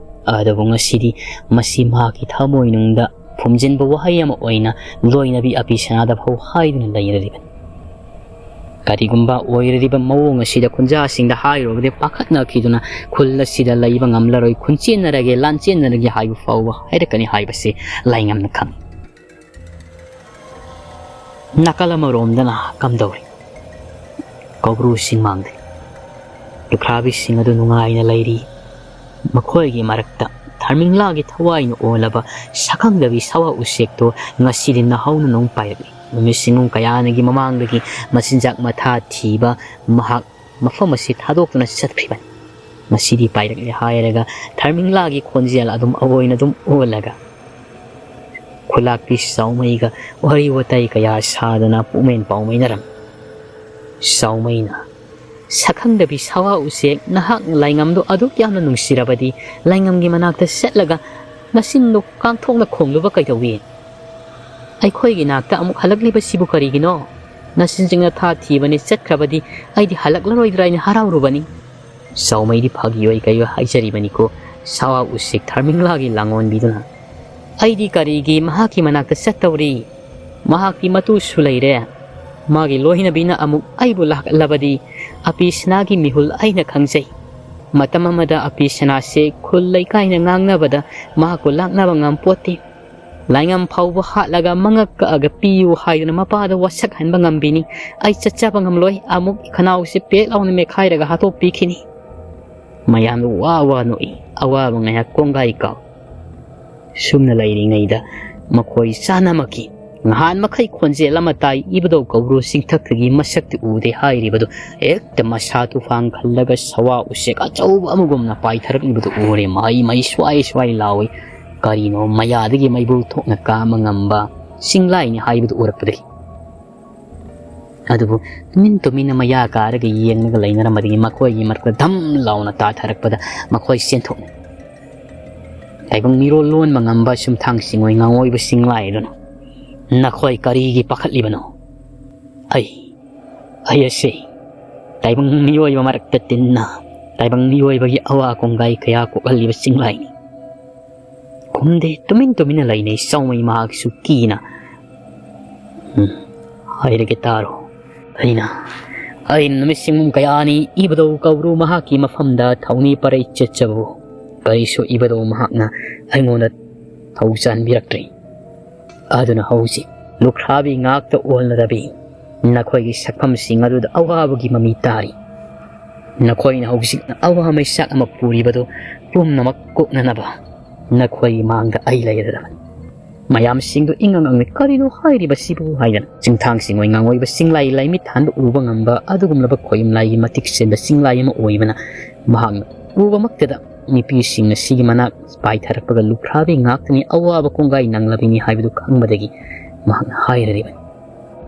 ꯑꯗꯨꯕꯨ ꯉꯁꯤꯗꯤ ꯃꯁꯤ ꯃꯍꯥꯛꯀꯤ ꯊꯃꯣꯏꯅꯨꯡꯗ ꯐꯨꯝꯖꯤꯟꯕ ꯋꯥꯍꯩ ꯑꯃ ꯑꯣꯏꯅ ꯂꯣꯏꯅꯕꯤ ꯑꯄꯤ ꯁꯅꯥꯗ ꯐꯥꯎ ꯍꯥꯏꯗꯨꯅ ꯂꯩꯔꯤꯕꯅꯤ꯫ ꯀꯔꯤꯒꯨꯝꯕ ꯑꯣꯏꯔꯤꯕ ꯃꯑꯣꯡ ꯑꯁꯤꯗ ꯈꯨꯟꯖꯥꯁꯤꯡꯗ ꯍꯥꯏꯔꯨꯔꯕꯗꯤ ꯄꯥꯈꯠꯅꯈꯤꯗꯨꯅ ꯈꯨꯜ ꯑꯁꯤꯗ ꯂꯩꯕ ꯉꯝꯂꯔꯣꯏ, ꯈꯨꯟꯆꯦꯟꯅꯔꯒꯦ, ꯂꯥꯟꯆꯦꯟꯅꯔꯒꯦ ꯍꯥꯏꯕ ꯐꯥꯎꯕ ꯍꯥꯏꯔꯛꯀꯅꯤ ꯍꯥꯏꯕꯁꯤ ꯂꯥꯏꯉꯝꯅ ꯈꯪꯏ꯫ ꯅꯥꯀꯜ ꯑꯃꯔꯣꯝꯗꯅ ꯀꯝꯗꯧꯔꯤ? ꯀꯧꯕ꯭ꯔꯨ ꯆꯤꯡꯃꯥꯡꯗ ꯂꯨꯈ꯭ꯔꯥꯕꯤꯁꯤꯡ ꯑꯗꯨ ꯅꯨꯡꯉꯥꯏꯅ ꯂꯩꯔꯤ꯫ ꯃꯈꯣꯏꯒꯤ ꯃꯔꯛꯇ ꯊꯔꯃꯤꯡꯂꯥꯒꯤ ꯊꯋꯥꯏꯅ ꯑꯣꯜꯂꯕ ꯁꯛꯈꯪꯗꯕꯤ ꯁꯋꯥ ꯎꯆꯦꯛꯇꯣ ꯉꯁꯤꯗꯤ ꯅꯥꯍꯧꯅ ꯅꯣꯡ ꯄꯥꯏꯔꯛꯂꯤ꯫ ꯅꯨꯃꯤꯠ ꯁꯤꯡꯉꯨꯝ ꯀꯌꯥꯅꯤꯒꯤ ꯃꯃꯥꯡꯗꯒꯤ ꯃꯆꯤꯟꯖꯥꯛ ꯃꯊꯥ ꯊꯤꯕ ꯃꯍꯥꯛ ꯃꯐꯝ ꯑꯁꯤ ꯊꯥꯗꯣꯛꯇꯨꯅ ꯆꯠꯈ꯭ꯔꯤꯕꯅꯤ꯫ ꯃꯁꯤꯗꯤ ꯄꯥꯏꯔꯛꯂꯦ ꯍꯥꯏꯔꯒ ꯊꯔꯃꯤꯡꯂꯥꯒꯤ ꯈꯣꯟꯖꯦꯜ ꯑꯗꯨꯝ ꯑꯑꯣꯏꯅ ꯑꯗꯨꯝ ꯑꯣꯜꯂꯒ ꯈꯨꯂꯥꯛꯄꯤ ꯆꯥꯎꯃꯩꯒ ꯋꯥꯔꯤ ꯋꯥꯇꯥꯏ ꯀꯌꯥ ꯁꯥꯗꯅ ꯄꯨꯛꯃꯦꯟ ꯄꯥꯎꯃꯩꯅꯔꯝꯃꯤ꯫ ꯆꯥꯎꯃꯩꯅ, "ꯁꯛꯈꯪꯗꯕꯤ ꯁꯋꯥ ꯎꯆꯦꯛ, ꯅꯍꯥꯛꯅ ꯂꯥꯏꯉꯝꯗꯣ ꯑꯗꯨꯛ ꯌꯥꯝꯅ ꯅꯨꯡꯁꯤꯔꯕꯗꯤ ꯂꯥꯏꯉꯝꯒꯤ ꯃꯅꯥꯛꯇ ꯆꯠꯂꯒ ꯅꯆꯤꯟꯗꯣ ꯀꯥꯡꯊꯣꯛꯅ ꯈꯣꯡꯂꯨꯕ ꯀꯩꯗꯧꯏ? ꯑꯩꯈꯣꯏꯒꯤ ꯅꯥꯛꯇ ꯑꯃꯨꯛ ꯍꯜꯂꯛꯂꯤꯕꯁꯤꯕꯨ ꯀꯔꯤꯒꯤꯅꯣ? ꯅꯆꯤꯟꯁꯤꯡꯅ ꯊꯥ ꯊꯤꯕꯅꯤ, ꯆꯠꯈ꯭ꯔꯕꯗꯤ ꯑꯩꯗꯤ ꯍꯜꯂꯛꯂꯔꯣꯏꯗ꯭ꯔꯥ ꯍꯥꯏꯅ ꯍꯔꯥꯎꯔꯨꯕꯅꯤ꯫" ꯆꯥꯎꯃꯩꯗꯤ ꯐꯥꯒꯤ ꯑꯣꯏ ꯀꯩ ꯑꯣꯏ ꯍꯥꯏꯖꯔꯤꯕꯅꯤꯀꯣ, ꯁꯋꯥ ꯎꯆꯦꯛ ꯊꯔꯃꯤꯡꯂꯥꯒꯤ ꯂꯥꯡꯑꯣꯟꯕꯤꯗꯨꯅ꯫ "ꯑꯩꯗꯤ ꯀꯔꯤꯒꯤ ꯃꯍꯥꯛꯀꯤ ꯃꯅꯥꯛꯇ ꯆꯠꯇꯧꯔꯤ? ꯃꯍꯥꯛꯇꯤ ꯃꯇꯨꯁꯨ ꯂꯩꯔꯦ꯫ ꯃꯥꯒꯤ ꯂꯣꯏꯅꯕꯤꯅ ꯑꯃꯨꯛ ꯑꯩꯕꯨ ꯂꯥꯛꯂꯕꯗꯤ ꯑꯄꯤ ꯁꯅꯥꯒꯤ ꯃꯤꯍꯨꯜ ꯑꯩꯅ ꯈꯪꯖꯩ꯫ ꯃꯇꯝ ꯑꯃꯗ ꯑꯄꯤ ꯁꯅꯥꯁꯦ ꯈꯨꯜ ꯂꯩꯀꯥꯏꯅ ꯉꯥꯡꯅꯕꯗ ꯃꯍꯥꯛꯄꯨ ꯂꯥꯛꯅꯕ ꯉꯝꯄꯣꯠꯇꯦ꯫ ꯂꯥꯏꯉꯝ ꯐꯥꯎꯕ ꯍꯥꯠꯂꯒ ꯃꯉꯛ ꯀꯛꯑꯒ ꯄꯤꯌꯨ ꯍꯥꯏꯗꯨꯅ ꯃꯄꯥꯗ ꯋꯥꯁꯛ ꯍꯟꯕ ꯉꯝꯕꯤꯅꯤ꯫ ꯑꯩ ꯆꯠꯆꯕ ꯉꯝꯂꯣꯏ꯫ ꯑꯃꯨꯛ ꯈꯅꯥꯎꯁꯦ ꯄꯦꯠ ꯂꯥꯎꯅ ꯃꯦꯠꯈꯥꯏꯔꯒ ꯍꯥꯠꯇꯣꯛꯄꯤꯈꯤꯅꯤ꯫" ꯃꯌꯥꯝꯗ ꯋꯥ ꯋꯥ ꯅꯣꯛꯏ꯫ ꯑꯋꯥꯕ ꯉꯥꯏꯍꯥꯛ ꯀꯣꯡꯒꯥꯏ ꯀꯥꯎ꯫ ꯁꯨꯝꯅ ꯂꯩꯔꯤꯉꯩꯗ ꯃꯈꯣꯏ ꯆꯥꯅꯃꯛꯀꯤ ꯉꯍꯥꯟ ꯃꯈꯩ ꯈꯣꯟꯖꯦꯜ ꯑꯃ ꯇꯥꯏ, ꯏꯕꯨꯙꯧ ꯀꯧꯕ꯭ꯔꯨ ꯆꯤꯡꯊꯛꯇꯒꯤ ꯃꯁꯛꯇꯤ ꯎꯗꯦ ꯍꯥꯏꯔꯤꯕꯗꯨ ꯍꯦꯛꯇ ꯃꯁꯥ ꯇꯨꯐꯥꯡ ꯈꯜꯂꯒ ꯁꯋꯥ ꯎꯆꯦꯛ ꯑꯆꯧꯕ ꯑꯃꯒꯨꯝꯅ ꯄꯥꯏꯊꯔꯛꯂꯤꯕꯗꯨ ꯎꯔꯦ꯫ ꯃꯍꯩ ꯃꯍꯩ ꯁ꯭ꯋꯥꯏ ꯁ꯭ꯋꯥꯏ ꯂꯥꯎꯏ꯫ ꯀꯔꯤꯅꯣ ꯃꯌꯥꯗꯒꯤ ꯃꯩꯕꯨꯜ ꯊꯣꯛꯅ ꯀꯥꯝꯕ ꯉꯝꯕ ꯆꯤꯡꯂꯥꯏꯅꯤ ꯍꯥꯏꯕꯗꯨ ꯎꯔꯛꯄꯗꯒꯤ꯫ ꯑꯗꯨꯕꯨ ꯇꯨꯃꯤꯟ ꯇꯨꯃꯤꯟꯅ ꯃꯌꯥ ꯀꯥꯔꯒ ꯌꯦꯡꯂꯒ ꯂꯩꯅꯔꯝꯕꯗꯒꯤ ꯃꯈꯣꯏꯒꯤ ꯃꯔꯛꯇ ꯙꯝ ꯂꯥꯎꯅ ꯇꯥꯊꯔꯛꯄꯗ ꯃꯈꯣꯏ ꯆꯦꯟꯊꯣꯛꯅꯩ꯫ ꯇꯥꯏꯕꯪ ꯃꯤꯔꯣꯜ ꯂꯣꯟꯕ ꯉꯝꯕ ꯁꯨꯝꯊꯥꯡ ꯆꯤꯡꯑꯣꯏ ꯉꯥꯉꯣꯏꯕ ꯆꯤꯡꯂꯥꯏ ꯑꯗꯨꯅ, "ꯅꯈꯣꯏ ꯀꯔꯤꯒꯤ ꯄꯥꯈꯠꯂꯤꯕꯅꯣ? ꯑꯩ, ꯑꯩ ꯑꯁꯤ ꯇꯥꯏꯕꯪ ꯃꯤꯑꯣꯏꯕ ꯃꯔꯛꯇ ꯇꯤꯟꯅ ꯇꯥꯏꯕꯪ ꯃꯤꯑꯣꯏꯕꯒꯤ ꯑꯋꯥ ꯀꯣꯡꯒꯥꯏ ꯀꯌꯥ ꯀꯣꯛꯍꯜꯂꯤꯕ ꯆꯤꯡꯂꯥꯏꯅꯤ꯫" ꯈꯨꯝꯗꯦ, ꯇꯨꯃꯤꯟ ꯇꯨꯃꯤꯟꯅ ꯂꯩꯅꯩ ꯆꯥꯎꯃꯩ ꯃꯍꯥꯛꯁꯨ ꯀꯤꯅ꯫ "ꯎꯝ, ꯍꯥꯏꯔꯒꯦ ꯇꯥꯔꯣ꯫ ꯑꯩꯅ, ꯑꯩꯅ ꯅꯨꯃꯤꯠ ꯁꯤꯡꯒꯨꯝ ꯀꯌꯥꯅꯤ ꯏꯕꯨꯙꯧ ꯀꯧꯕ꯭ꯔꯨ ꯃꯍꯥꯛꯀꯤ ꯃꯐꯝꯗ ꯊꯧꯅꯤ ꯄꯔꯩ ꯆꯠꯆꯕꯕꯨ ꯀꯔꯤꯁꯨ ꯏꯕꯨꯙꯧ ꯃꯍꯥꯛꯅ ꯑꯩꯉꯣꯟꯗ ꯊꯧ ꯆꯥꯟꯕꯤꯔꯛꯇ꯭ꯔꯤ꯫ ꯑꯗꯨꯅ ꯍꯧꯖꯤꯛ ꯂꯨꯈ꯭ꯔꯥꯕꯤ ꯉꯥꯛꯇ ꯑꯣꯜꯂꯔꯕꯤ ꯅꯈꯣꯏꯒꯤ ꯁꯛꯐꯝꯁꯤꯡ ꯑꯗꯨꯗ ꯑꯋꯥꯕꯒꯤ ꯃꯃꯤ ꯇꯥꯔꯤ꯫ ꯅꯈꯣꯏꯅ ꯍꯧꯖꯤꯛ ꯑꯋꯥ ꯃꯩꯁꯥꯛ ꯑꯃ ꯄꯨꯔꯤꯕꯗꯨ ꯄꯨꯝꯅꯃꯛ ꯀꯣꯛꯅꯅꯕ ꯅꯈꯣꯏꯒꯤ ꯃꯥꯡꯗ ꯑꯩ ꯂꯩꯔꯗꯕꯅꯤ꯫ ꯃꯌꯥꯝꯁꯤꯡꯗꯨ ꯏꯪꯉꯪ ꯉꯪꯅ "ꯀꯔꯤꯅꯣ ꯍꯥꯏꯔꯤꯕꯁꯤꯕꯨ?" ꯍꯥꯏꯗꯅ꯫ ꯆꯤꯡꯊꯥꯡ ꯆꯤꯡꯉꯣꯏ ꯉꯥꯡꯉꯣꯏꯕ ꯆꯤꯡꯂꯥꯏ ꯂꯥꯏꯃꯤꯠ ꯊꯥꯟꯕ ꯎꯕ ꯉꯝꯕ ꯑꯗꯨꯒꯨꯝꯂꯕ ꯈꯣꯌꯨꯝ ꯂꯥꯏꯒꯤ ꯃꯇꯤꯛ ꯆꯦꯟꯕ ꯆꯤꯡꯂꯥꯏ ꯑꯃ ꯑꯣꯏꯕꯅ ꯃꯍꯥꯛꯅ ꯎꯕꯃꯛꯇꯗ ꯅꯨꯄꯤꯁꯤꯡ ꯑꯁꯤꯒꯤ ꯃꯅꯥꯛ ꯄꯥꯏꯊꯔꯛꯄꯒ ꯂꯨꯈ꯭ꯔꯥꯕꯤ ꯉꯥꯛꯇꯅꯤ, ꯑꯋꯥꯕ ꯀꯣꯡꯒꯥꯏ ꯅꯪꯂꯕꯤꯅꯤ ꯍꯥꯏꯕꯗꯨ ꯈꯪꯕꯗꯒꯤ ꯃꯍꯥꯛꯅ ꯍꯥꯏꯔꯔꯤꯕꯅꯤ꯫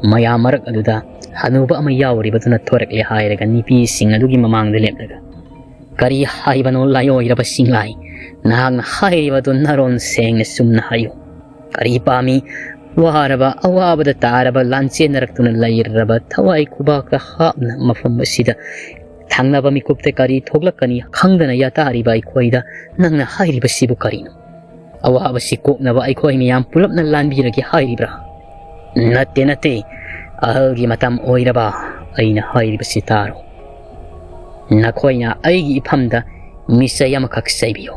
ꯃꯌꯥꯝ ꯃꯔꯛ ꯑꯗꯨꯗ ꯍꯅꯨꯕ ꯑꯃ ꯌꯥꯎꯔꯤꯕꯗꯨꯅ ꯊꯣꯔꯛꯂꯦ ꯍꯥꯏꯔꯒ ꯅꯨꯄꯤꯁꯤꯡ ꯑꯗꯨꯒꯤ ꯃꯃꯥꯡꯗ ꯂꯦꯞꯂꯒ, "ꯀꯔꯤ ꯍꯥꯏꯕꯅꯣ ꯂꯥꯏꯑꯣꯏꯔꯕ ꯁꯤꯡꯂꯥꯏ? ꯅꯍꯥꯛꯅ ꯍꯥꯏꯔꯤꯕꯗꯨ ꯅꯔꯣꯟ ꯁꯦꯡꯅ ꯆꯨꯝꯅ ꯍꯥꯏꯌꯨ꯫ ꯀꯔꯤ ꯄꯥꯝꯃꯤ? ꯋꯥꯔꯕ, ꯑꯋꯥꯕꯗ ꯇꯥꯔꯕ, ꯂꯥꯟꯆꯦꯟꯅꯔꯛꯇꯨꯅ ꯂꯩꯔꯕ, ꯊꯋꯥꯏ ꯈꯨꯕꯥꯛꯇ ꯍꯥꯞꯅ ꯃꯐꯝ ꯑꯁꯤꯗ ꯊꯪꯅꯕ ꯃꯤꯀꯨꯞꯇ ꯀꯔꯤ ꯊꯣꯛꯂꯛꯀꯅꯤ ꯈꯪꯗꯅ ꯌꯥꯇꯥꯔꯤꯕ ꯑꯩꯈꯣꯏꯗ ꯅꯪꯅ ꯍꯥꯏꯔꯤꯕꯁꯤꯕꯨ ꯀꯔꯤꯅꯣ? ꯑꯋꯥꯕꯁꯤ ꯀꯣꯛꯅꯕ ꯑꯩꯈꯣꯏ ꯃꯤꯌꯥꯝ ꯄꯨꯂꯞꯅ ꯂꯥꯟꯕꯤꯔꯒꯦ ꯍꯥꯏꯔꯤꯕ꯭ꯔꯥ?" "ꯅꯠꯇꯦ, ꯅꯠꯇꯦ꯫ ꯑꯍꯜꯒꯤ ꯃꯇꯝ ꯑꯣꯏꯔꯕ ꯑꯩꯅ ꯍꯥꯏꯔꯤꯕꯁꯤ ꯇꯥꯔꯣ꯫ ꯅꯈꯣꯏꯅ ꯑꯩꯒꯤ ꯏꯐꯝꯗ ꯃꯤꯁꯩ ꯑꯃꯈꯛ ꯆꯩꯕꯤꯌꯨ꯫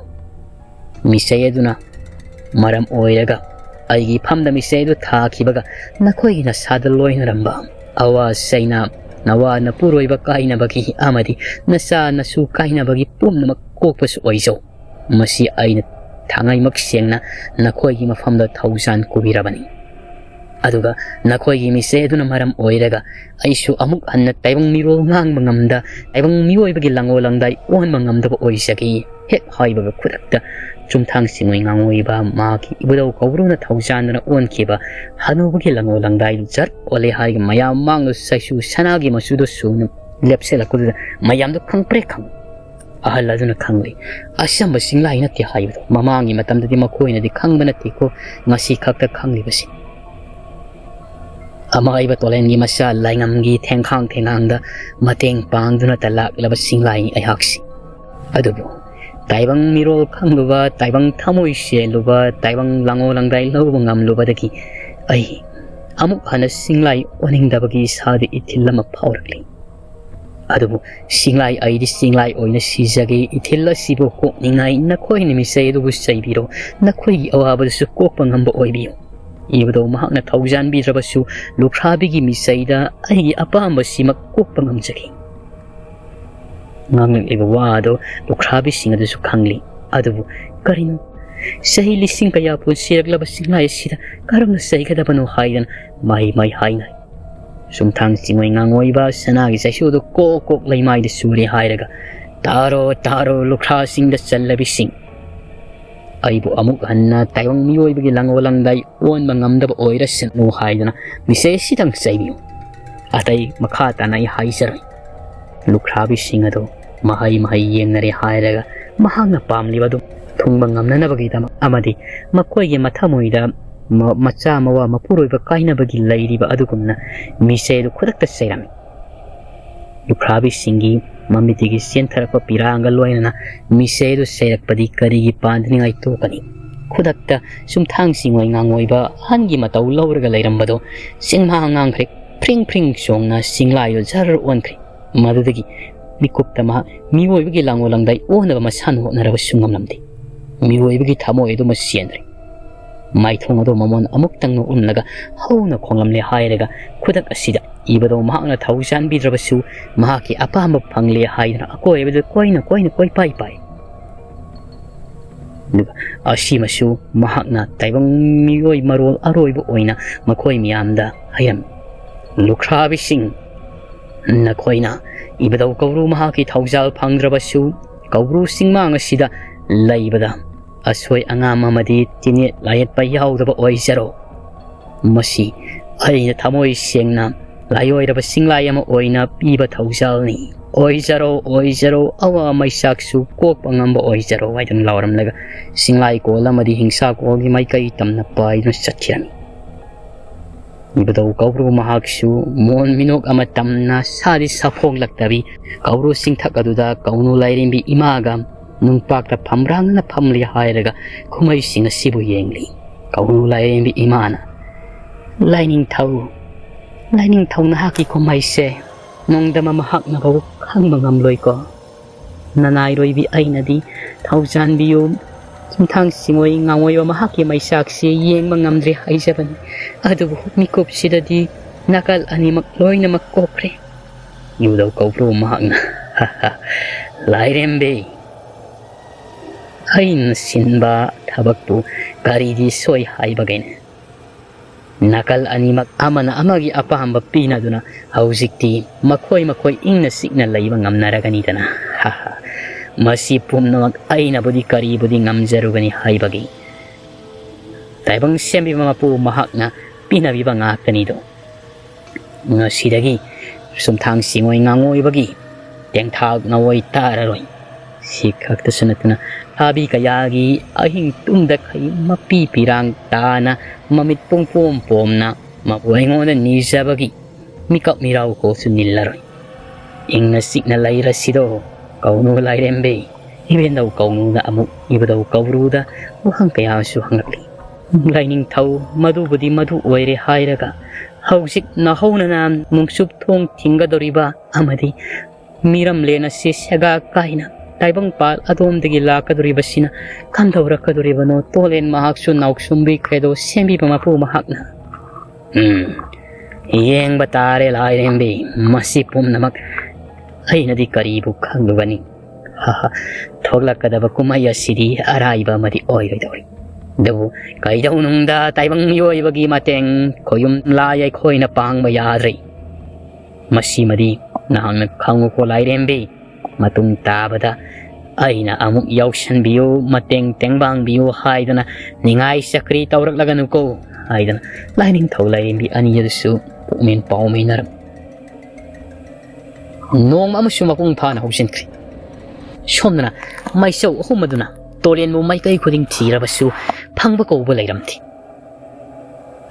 ꯃꯤꯁꯩ ꯑꯗꯨꯅ ꯃꯔꯝ ꯑꯣꯏꯔꯒ ꯑꯩꯒꯤ ꯏꯐꯝꯗ ꯃꯤꯁꯩ ꯑꯗꯨ ꯊꯥꯈꯤꯕꯒ ꯅꯈꯣꯏꯒꯤ ꯅꯁꯥꯗ ꯂꯣꯏꯅꯔꯝꯕ ꯑꯋꯥ ꯆꯩꯅꯥ, ꯅꯋꯥ ꯅꯄꯨꯔꯣꯏꯕ ꯀꯥꯏꯅꯕꯒꯤ ꯑꯃꯗꯤ ꯅꯆꯥ ꯅꯁꯨ ꯀꯥꯏꯅꯕꯒꯤ ꯄꯨꯝꯅꯃꯛ ꯀꯣꯛꯄꯁꯨ ꯑꯣꯏꯖꯧ꯫ ꯃꯁꯤ ꯑꯩꯅ ꯊꯥꯡꯉꯩꯃꯛ ꯁꯦꯡꯅ ꯅꯈꯣꯏꯒꯤ ꯃꯐꯝꯗ ꯊꯧꯖꯥꯟ ꯀꯨꯕꯤꯔꯕꯅꯤ꯫ ꯑꯗꯨꯒ ꯅꯈꯣꯏꯒꯤ ꯃꯤꯁꯩ ꯑꯗꯨꯅ ꯃꯔꯝ ꯑꯣꯏꯔꯒ ꯑꯩꯁꯨ ꯑꯃꯨꯛ ꯍꯟꯅ ꯇꯥꯏꯕꯪ ꯃꯤꯔꯣꯜ ꯉꯥꯡꯕ ꯉꯝꯗ, ꯇꯥꯏꯕꯪ ꯃꯤꯑꯣꯏꯕꯒꯤ ꯂꯪꯉꯣ ꯂꯪꯗꯥꯏ ꯑꯣꯟꯕ ꯉꯝꯗꯕ ꯑꯣꯏꯖꯒꯦ" ꯍꯦꯛ ꯍꯥꯏꯕꯒ ꯈꯨꯗꯛꯇ ꯆꯨꯝꯊꯥꯡ ꯆꯤꯡꯉꯣꯏ ꯉꯥꯡꯉꯣꯏꯕ ꯃꯍꯥꯛꯀꯤ ꯏꯕꯨꯙꯧ ꯀꯧꯕ꯭ꯔꯨꯅ ꯊꯧꯖꯥꯟꯗꯨꯅ ꯑꯣꯟꯈꯤꯕ ꯍꯅꯨꯕꯒꯤ ꯂꯪꯉꯣ ꯂꯪꯗꯥꯏꯗꯨ ꯖꯔ ꯑꯣꯜꯂꯦ ꯍꯥꯏꯒ ꯃꯌꯥꯝ ꯃꯥꯡꯗ ꯆꯩꯁꯨ ꯁꯅꯥꯒꯤ ꯃꯆꯨꯗ ꯁꯨꯅ ꯂꯦꯞꯁꯤꯜꯂꯛꯄꯗꯨꯗ ꯃꯌꯥꯝꯗꯨ ꯈꯪꯄ꯭ꯔꯦꯛ ꯈꯪ꯫ ꯑꯍꯜ ꯑꯗꯨꯅ ꯈꯪꯂꯦ꯫ ꯑꯆꯝꯕ ꯆꯤꯡꯂꯥꯏ ꯅꯠꯇꯦ ꯍꯥꯏꯕꯗꯨ ꯃꯃꯥꯡꯒꯤ ꯃꯇꯝꯗꯗꯤ ꯃꯈꯣꯏꯅꯗꯤ ꯈꯪꯕ ꯅꯠꯇꯦꯀꯣ, ꯉꯁꯤ ꯈꯛꯇ ꯈꯪꯂꯤꯕꯁꯤ꯫ ꯑꯃꯥꯏꯕ ꯇꯣꯂꯦꯟꯒꯤ ꯃꯆꯥ ꯂꯥꯏꯉꯝꯒꯤ ꯊꯦꯡꯈꯥꯡ ꯊꯦꯡꯉꯥꯡꯗ ꯃꯇꯦꯡ ꯄꯥꯡꯗꯨꯅꯇ ꯂꯥꯛꯂꯕ ꯆꯤꯡꯂꯥꯏꯅꯤ ꯑꯩꯍꯥꯛꯁꯤ꯫ ꯑꯗꯨꯕꯨ ꯇꯥꯏꯕꯪ ꯃꯤꯔꯣꯜ ꯈꯪꯂꯨꯕ, ꯇꯥꯏꯕꯪ ꯊꯃꯣꯏ ꯆꯦꯜꯂꯨꯕ, ꯇꯥꯏꯕꯪ ꯂꯥꯡꯉꯣ ꯂꯪꯗꯥꯏ ꯂꯧꯕ ꯉꯝꯂꯨꯕꯗꯒꯤ ꯑꯩ ꯑꯃꯨꯛ ꯍꯟꯅ ꯆꯤꯡꯂꯥꯏ ꯑꯣꯟꯅꯤꯡꯗꯕꯒꯤ ꯏꯁꯥꯗ ꯏꯊꯤꯜ ꯑꯃ ꯐꯥꯎꯔꯛꯂꯤ꯫ ꯑꯗꯨꯕꯨ ꯆꯤꯡꯂꯥꯏ ꯑꯩꯗꯤ ꯆꯤꯡꯂꯥꯏ ꯑꯣꯏꯅ ꯁꯤꯖꯒꯦ, ꯏꯊꯤꯜ ꯑꯁꯤꯕꯨ ꯀꯣꯛꯅꯤꯡꯉꯥꯏ ꯅꯈꯣꯏꯅ ꯃꯤꯁꯩ ꯑꯗꯨꯕꯨ ꯆꯩꯕꯤꯔꯣ, ꯅꯈꯣꯏꯒꯤ ꯑꯋꯥꯕꯗꯨꯁꯨ ꯀꯣꯛꯄ ꯉꯝꯕ ꯑꯣꯏꯕꯤꯌꯨ꯫ ꯏꯕꯗꯧ ꯃꯍꯥꯛꯅ ꯊꯧꯖꯥꯟꯕꯤꯗ꯭ꯔꯕꯁꯨ ꯂꯨꯈ꯭ꯔꯥꯕꯤꯒꯤ ꯃꯤꯁꯩꯗ ꯑꯩꯒꯤ ꯑꯄꯥꯝꯕꯁꯤꯃꯛ ꯀꯣꯛꯄ ꯉꯝꯖꯈꯤ꯫ ꯉꯥꯡꯂꯛꯂꯤꯕ ꯋꯥ ꯑꯗꯨ ꯂꯨꯈ꯭ꯔꯥꯕꯤꯁꯤꯡ ꯑꯗꯨꯁꯨ ꯈꯪꯂꯤ꯫ ꯑꯗꯨꯕꯨ ꯀꯔꯤꯅꯣ? ꯆꯍꯤ ꯂꯤꯁꯤꯡ ꯀꯌꯥ ꯄꯨꯟꯁꯤꯔꯛꯂꯕ ꯆꯤꯡꯂꯥꯏ ꯑꯁꯤꯗ ꯀꯔꯝꯅ ꯆꯩꯒꯗꯕꯅꯣ ꯍꯥꯏꯗꯅ ꯃꯍꯩ ꯃꯍꯩ ꯍꯥꯏꯅꯩ꯫ ꯁꯨꯝꯊꯥꯡ ꯆꯤꯡꯉꯣꯏ ꯉꯥꯡꯉꯣꯏꯕ ꯁꯅꯥꯒꯤ ꯆꯩꯁꯨꯗꯨ ꯀꯣꯛ ꯀꯣꯛ ꯂꯩꯃꯥꯏꯗ ꯆꯨꯔꯦ ꯍꯥꯏꯔꯒ, "ꯇꯥꯔꯣ, ꯇꯥꯔꯣ, ꯂꯨꯈ꯭ꯔꯥꯁꯤꯡꯗ ꯆꯜꯂꯕꯤꯁꯤꯡ! ꯑꯩꯕꯨ ꯑꯃꯨꯛ ꯍꯟꯅ ꯇꯥꯏꯕꯪ ꯃꯤꯑꯣꯏꯕꯒꯤ ꯂꯪꯉꯣ ꯂꯪꯗꯥꯏ ꯑꯣꯟꯕ ꯉꯝꯗꯕ ꯑꯣꯏꯔꯁꯅꯨ" ꯍꯥꯏꯗꯅ ꯃꯤꯁꯦ ꯁꯤꯗꯪ ꯆꯩꯕꯤꯌꯨ꯫ ꯑꯇꯩ ꯃꯈꯥ ꯇꯥꯅ ꯑꯩ ꯍꯥꯏꯖꯔꯣꯏ꯫ ꯂꯨꯈ꯭ꯔꯥꯕꯤꯁꯤꯡ ꯑꯗꯨ ꯃꯍꯩ ꯃꯍꯩ ꯌꯦꯡꯅꯔꯦ ꯍꯥꯏꯔꯒ ꯃꯍꯥꯛꯅ ꯄꯥꯝꯂꯤꯕ ꯑꯗꯨ ꯊꯨꯡꯕ ꯉꯝꯅꯅꯕꯒꯤꯗꯃꯛ ꯑꯃꯗꯤ ꯃꯈꯣꯏꯒꯤ ꯃꯊꯃꯣꯏꯗ ꯃ-, ꯃꯆꯥ ꯃꯋꯥ ꯃꯄꯨꯔꯣꯏꯕ ꯀꯥꯏꯅꯕꯒꯤ ꯂꯩꯔꯤꯕ ꯑꯗꯨꯒꯨꯝꯅ ꯃꯤꯁꯦ ꯑꯗꯨ ꯈꯨꯗꯛꯇ ꯆꯩꯔꯝꯃꯤ꯫ ꯂꯨꯈ꯭ꯔꯥꯕꯤꯁꯤꯡꯒꯤ ꯃꯃꯤꯠꯇꯒꯤ ꯆꯦꯟꯊꯔꯛꯄ ꯄꯤꯔꯥꯡꯒ ꯂꯣꯏꯅꯅ ꯃꯤꯁꯦ ꯑꯗꯨ ꯆꯩꯔꯛꯄꯗꯤ ꯀꯔꯤꯒꯤ ꯄꯥꯟꯗꯅꯤꯡꯉꯥꯏ ꯇꯣꯛꯀꯅꯤ? ꯈꯨꯗꯛꯇ ꯁꯨꯝꯊꯥꯡꯁꯤꯡ ꯑꯣꯏ ꯉꯥꯡꯉꯣꯏꯕ ꯑꯍꯟꯒꯤ ꯃꯇꯧ ꯂꯧꯔꯒ ꯂꯩꯔꯝꯕꯗꯣ ꯆꯤꯡꯃꯥ ꯉꯥꯡꯈ꯭ꯔꯦ꯫ ꯐ꯭ꯔꯤꯡ ꯐ꯭ꯔꯤꯡ ꯆꯣꯡꯅ ꯆꯤꯡꯂꯥꯏꯗꯣ ꯖꯔ ꯑꯣꯟꯈ꯭ꯔꯦ꯫ ꯃꯗꯨꯗꯒꯤ ꯃꯤꯀꯨꯞꯇ ꯃꯍꯥꯛ ꯃꯤꯑꯣꯏꯕꯒꯤ ꯂꯥꯡꯒꯣꯜ ꯂꯥꯡꯗꯥꯏ ꯑꯣꯟꯅꯕ ꯃꯁꯥꯟꯅ ꯍꯣꯠꯅꯔꯕꯁꯨ ꯉꯝꯂꯝꯗꯦ꯫ ꯃꯤꯑꯣꯏꯕꯒꯤ ꯊꯃꯣꯏ ꯑꯗꯨꯃ ꯆꯦꯟꯗ꯭ꯔꯦ꯫ ꯃꯥꯏꯊꯣꯡ ꯑꯗꯨ ꯃꯃꯣꯟ ꯑꯃꯨꯛꯇꯪ ꯅꯣꯛꯂꯝꯂꯒ ꯍꯧꯅ ꯈꯣꯡꯂꯝꯂꯦ ꯍꯥꯏꯔꯒ ꯈꯨꯗꯛ ꯑꯁꯤꯗ ꯏꯕꯗꯧ ꯃꯍꯥꯛꯅ ꯊꯧ ꯆꯥꯟꯕꯤꯗ꯭ꯔꯕꯁꯨ ꯃꯍꯥꯛꯀꯤ ꯑꯄꯥꯝꯕ ꯐꯪꯂꯦ ꯍꯥꯏꯗꯨꯅ ꯑꯀꯣꯏꯕꯗ ꯀꯣꯏꯅ ꯀꯣꯏꯅ ꯀꯣꯏꯄꯥꯏ ꯄꯥꯏ꯫ ꯑꯗꯨꯒ ꯑꯁꯤꯃꯁꯨ ꯃꯍꯥꯛꯅ ꯇꯥꯏꯕꯪ ꯃꯤꯑꯣꯏ ꯃꯔꯣꯜ ꯑꯔꯣꯏꯕ ꯑꯣꯏꯅ ꯃꯈꯣꯏ ꯃꯤꯌꯥꯝꯗ ꯍꯥꯏꯔꯝꯃꯤ, "ꯂꯨꯈ꯭ꯔꯥꯕꯤꯁꯤꯡ, ꯅꯈꯣꯏꯅ ꯏꯕꯗꯧ ꯀꯧꯕ꯭ꯔꯨ ꯃꯍꯥꯛꯀꯤ ꯊꯧꯖꯥꯜ ꯐꯪꯗ꯭ꯔꯕꯁꯨ ꯀꯧꯕ꯭ꯔꯨ ꯆꯤꯡꯃꯥꯡ ꯑꯁꯤꯗ ꯂꯩꯕꯗ ꯑꯁꯣꯏ ꯑꯉꯥꯝ ꯑꯃꯗꯤ ꯇꯤꯅꯦꯠ ꯂꯥꯏꯌꯦꯠꯄ ꯌꯥꯎꯗꯕ ꯑꯣꯏꯖꯔꯣ꯫ ꯃꯁꯤ ꯑꯩꯅ ꯊꯃꯣꯏ ꯁꯦꯡꯅ ꯂꯥꯏꯑꯣꯏꯔꯕ ꯆꯤꯡꯂꯥꯏ ꯑꯃ ꯑꯣꯏꯅ ꯄꯤꯕ ꯊꯧꯖꯥꯜꯅꯤ꯫ ꯑꯣꯏꯖꯔꯣ, ꯑꯣꯏꯖꯔꯣ, ꯑꯋꯥ ꯃꯩꯆꯥꯛꯁꯨ ꯀꯣꯛꯄ ꯉꯝꯕ ꯑꯣꯏꯖꯔꯣ" ꯍꯥꯏꯗꯨꯅ ꯂꯥꯎꯔꯝꯂꯒ ꯆꯤꯡꯂꯥꯏ ꯀꯣꯜ ꯑꯃꯗꯤ ꯍꯤꯡꯁꯥ ꯀꯣꯜꯒꯤ ꯃꯥꯏꯀꯩ ꯇꯝꯅ ꯄꯥꯏꯗꯨꯅ ꯆꯠꯈꯤꯔꯝꯃꯤ꯫ ꯏꯕꯗꯧ ꯀꯧꯕ꯭ꯔꯨ ꯃꯍꯥꯛꯁꯨ ꯃꯣꯟ ꯃꯤꯅꯣꯛ ꯑꯃ ꯇꯝꯅ ꯁꯥꯗꯤ ꯁꯥꯐꯣꯡꯂꯛꯇꯕꯤ ꯀꯧꯕ꯭ꯔꯨ ꯆꯤꯡꯊꯛ ꯑꯗꯨꯗ ꯀꯧꯅꯨ ꯂꯥꯏꯔꯦꯝꯕꯤ ꯏꯃꯥꯒ ꯅꯨꯡꯄꯥꯛꯇ ꯐꯝꯕ꯭ꯔꯥꯡꯅꯅ ꯐꯝꯂꯤ ꯍꯥꯏꯔꯒ ꯀꯨꯝꯍꯩꯁꯤꯡ ꯑꯁꯤꯕꯨ ꯌꯦꯡꯂꯤ꯫ ꯀꯧꯅꯨ ꯂꯥꯏꯔꯦꯝꯕꯤ ꯏꯃꯥꯅ, "ꯂꯥꯏꯅꯤꯡꯊꯧ, ꯂꯥꯏꯅꯤꯡꯊꯧ, ꯅꯍꯥꯛꯀꯤ ꯀꯨꯝꯍꯩꯁꯦ ꯅꯣꯡꯗꯝꯕ ꯃꯍꯥꯛꯅꯐꯥꯎ ꯈꯪꯕ ꯉꯝꯂꯣꯏꯀꯣ꯫ ꯅꯅꯥꯏꯔꯣꯏꯕꯤ ꯑꯩꯅꯗꯤ ꯊꯧꯖꯥꯟꯕꯤꯌꯨ, ꯆꯨꯝꯊꯥꯡ ꯆꯤꯡꯉꯣꯏ ꯉꯥꯡꯉꯣꯏꯕ ꯃꯍꯥꯛꯀꯤ ꯃꯩꯆꯥꯛꯁꯤ ꯌꯦꯡꯕ ꯉꯝꯗ꯭ꯔꯦ ꯍꯥꯏꯖꯕꯅꯤ꯫ ꯑꯗꯨꯕꯨ ꯃꯤꯀꯨꯞꯁꯤꯗꯗꯤ ꯅꯥꯀꯜ ꯑꯅꯤꯃꯛ ꯂꯣꯏꯅꯃꯛ ꯀꯣꯛꯈ꯭ꯔꯦ"꯫ ꯏꯕꯗꯧ ꯀꯧꯕ꯭ꯔꯨ ꯃꯍꯥꯛꯅ, "ꯂꯥꯏꯔꯦꯝꯕꯤ, ꯑꯩꯅ ꯁꯤꯟꯕ ꯊꯕꯛꯄꯨ ꯀꯔꯤꯗꯤ ꯁꯣꯏ ꯍꯥꯏꯕꯒꯦꯅꯦ? ꯅꯥꯀꯜ ꯑꯅꯤꯃꯛ ꯑꯃꯅ ꯑꯃꯒꯤ ꯑꯄꯥꯝꯕ ꯄꯤꯅꯗꯨꯅ ꯍꯧꯖꯤꯛꯇꯤ ꯃꯈꯣꯏ ꯃꯈꯣꯏ ꯏꯪꯅ ꯆꯤꯛꯅ ꯂꯩꯕ ꯉꯝꯅꯔꯒꯅꯤꯗꯅ꯫ ꯍꯥ ꯍꯥ꯫ ꯃꯁꯤ ꯄꯨꯝꯅꯃꯛ ꯑꯩꯅꯕꯨꯗꯤ ꯀꯔꯤꯕꯨꯗꯤ ꯉꯝꯖꯔꯨꯒꯅꯤ ꯍꯥꯏꯕꯒꯤ? ꯇꯥꯏꯕꯪ ꯁꯦꯝꯕꯤꯕ ꯃꯄꯨ ꯃꯍꯥꯛꯅ ꯄꯤꯅꯕꯤꯕ ꯉꯥꯛꯇꯅꯤꯗꯣ꯫ ꯉꯁꯤꯗꯒꯤ ꯁꯨꯝꯊꯥꯡ ꯆꯤꯡꯑꯣꯏ ꯉꯥꯡꯑꯣꯏꯕꯒꯤ ꯇꯦꯡꯊꯥꯛ ꯉꯥꯑꯣꯏ ꯇꯥꯔꯔꯣꯏ꯫ ꯁꯤ ꯈꯛꯇꯁꯨ ꯅꯠꯇꯅ ꯊꯥꯕꯤ ꯀꯌꯥꯒꯤ ꯑꯍꯤꯡ ꯇꯨꯝꯗꯈꯩ ꯃꯄꯤ ꯄꯤꯔꯥꯡ ꯇꯥꯅ ꯃꯃꯤꯠ ꯄꯨꯡꯄꯣꯝ ꯄꯣꯝꯅ ꯃꯄꯨ ꯑꯩꯉꯣꯟꯗ ꯅꯤꯖꯕꯒꯤ ꯃꯤꯀꯞ ꯃꯤꯔꯥꯎ ꯀꯣꯛꯁꯨ ꯅꯤꯜꯂꯔꯣꯏ꯫ ꯏꯪꯅ ꯆꯤꯛꯅ ꯂꯩꯔꯁꯤꯗꯣ ꯀꯧꯅꯨ ꯂꯥꯏꯔꯦꯝꯕꯤ꯫ ꯏꯕꯦꯟꯗꯧ ꯀꯧꯅꯨꯅ ꯑꯃꯨꯛ ꯏꯕꯨꯙꯧ ꯀꯧꯕ꯭ꯔꯨꯗ ꯋꯥꯍꯪ ꯀꯌꯥ ꯑꯃꯁꯨ ꯍꯪꯂꯛꯂꯤ꯫ ꯂꯥꯏꯅꯤꯡꯊꯧ, ꯃꯗꯨꯕꯨꯗꯤ ꯃꯗꯨ ꯑꯣꯏꯔꯦ ꯍꯥꯏꯔꯒ ꯍꯧꯖꯤꯛ ꯅꯍꯧꯅꯅ ꯅꯣꯡꯆꯨꯞ ꯊꯣꯡ ꯊꯤꯡꯒꯗꯧꯔꯤꯕ ꯑꯃꯗꯤ ꯃꯤꯔꯝꯂꯦꯟ ꯑꯁꯤ ꯁꯦꯒꯥ ꯀꯥꯏꯅ ꯇꯥꯏꯕꯪꯄꯥꯜ ꯑꯗꯣꯝꯗꯒꯤ ꯂꯥꯛꯀꯗꯧꯔꯤꯕꯁꯤꯅ ꯀꯝꯗꯧꯔꯛꯀꯗꯧꯔꯤꯕꯅꯣ? ꯇꯣꯂꯦꯟ ꯃꯍꯥꯛꯁꯨ ꯅꯥꯎꯁꯨꯝꯕꯤ ꯀ꯭ꯔꯦꯗꯣ ꯁꯦꯝꯕꯤꯕ ꯃꯄꯨ ꯃꯍꯥꯛꯅ꯫ ꯎꯝ, ꯌꯦꯡꯕ ꯇꯥꯔꯦ ꯂꯥꯏꯔꯦꯝꯕꯤ, ꯃꯁꯤ ꯄꯨꯝꯅꯃꯛ ꯑꯩꯅꯗꯤ ꯀꯔꯤꯕꯨ ꯈꯪꯂꯨꯒꯅꯤ? ꯍꯥ ꯍꯥ, ꯊꯣꯛꯂꯛꯀꯗꯕ ꯀꯨꯝꯍꯩ ꯑꯁꯤꯗꯤ ꯑꯔꯥꯏꯕ ꯑꯃꯗꯤ ꯑꯣꯏꯔꯣꯏꯗꯧꯔꯤ꯫ ꯑꯗꯨꯕꯨ ꯀꯩꯗꯧꯅꯨꯡꯗ ꯇꯥꯏꯕꯪ ꯃꯤꯑꯣꯏꯕꯒꯤ ꯃꯇꯦꯡ ꯈꯣꯌꯨꯝ ꯂꯥꯏ ꯑꯩꯈꯣꯏꯅ ꯄꯥꯡꯕ ꯌꯥꯗ꯭ꯔꯤ꯫ ꯃꯁꯤꯃꯗꯤ ꯅꯍꯥꯛꯅ ꯈꯪꯉꯨꯀꯣ ꯂꯥꯏꯔꯦꯝꯕꯤ꯫ ꯃꯇꯨꯡ ꯇꯥꯕꯗ ꯑꯩꯅ ꯑꯃꯨꯛ ꯌꯥꯎꯁꯟꯕꯤꯌꯨ, ꯃꯇꯦꯡ ꯇꯦꯡꯕꯥꯡꯕꯤꯌꯨ ꯍꯥꯏꯗꯅ ꯅꯤꯡꯉꯥꯏ ꯆꯀ꯭ꯔꯤ ꯇꯧꯔꯛꯂꯒꯅꯨꯀꯣ ꯍꯥꯏꯗꯅ ꯂꯥꯏꯅꯤꯡꯊꯧ ꯂꯥꯏꯔꯦꯝꯕꯤ ꯑꯅꯤ ꯑꯗꯨꯁꯨ ꯄꯨꯛꯃꯦꯟ ꯄꯥꯎꯃꯦꯟꯅꯔꯝꯃꯤ꯫ ꯅꯣꯡꯃ ꯑꯃꯁꯨ ꯃꯄꯨꯡ ꯐꯥꯅ ꯍꯧꯖꯤꯟꯈ꯭ꯔꯦ꯫ ꯁꯣꯝꯗꯅ ꯃꯥꯏꯆꯧ ꯑꯍꯨꯝ ꯑꯗꯨꯅ ꯇꯣꯔꯦꯟꯕꯨ ꯃꯥꯏꯀꯩ ꯈꯨꯗꯤꯡ ꯊꯤꯔꯕꯁꯨ ꯐꯪꯕ ꯀꯧꯕ ꯂꯩꯔꯝꯗꯦ꯫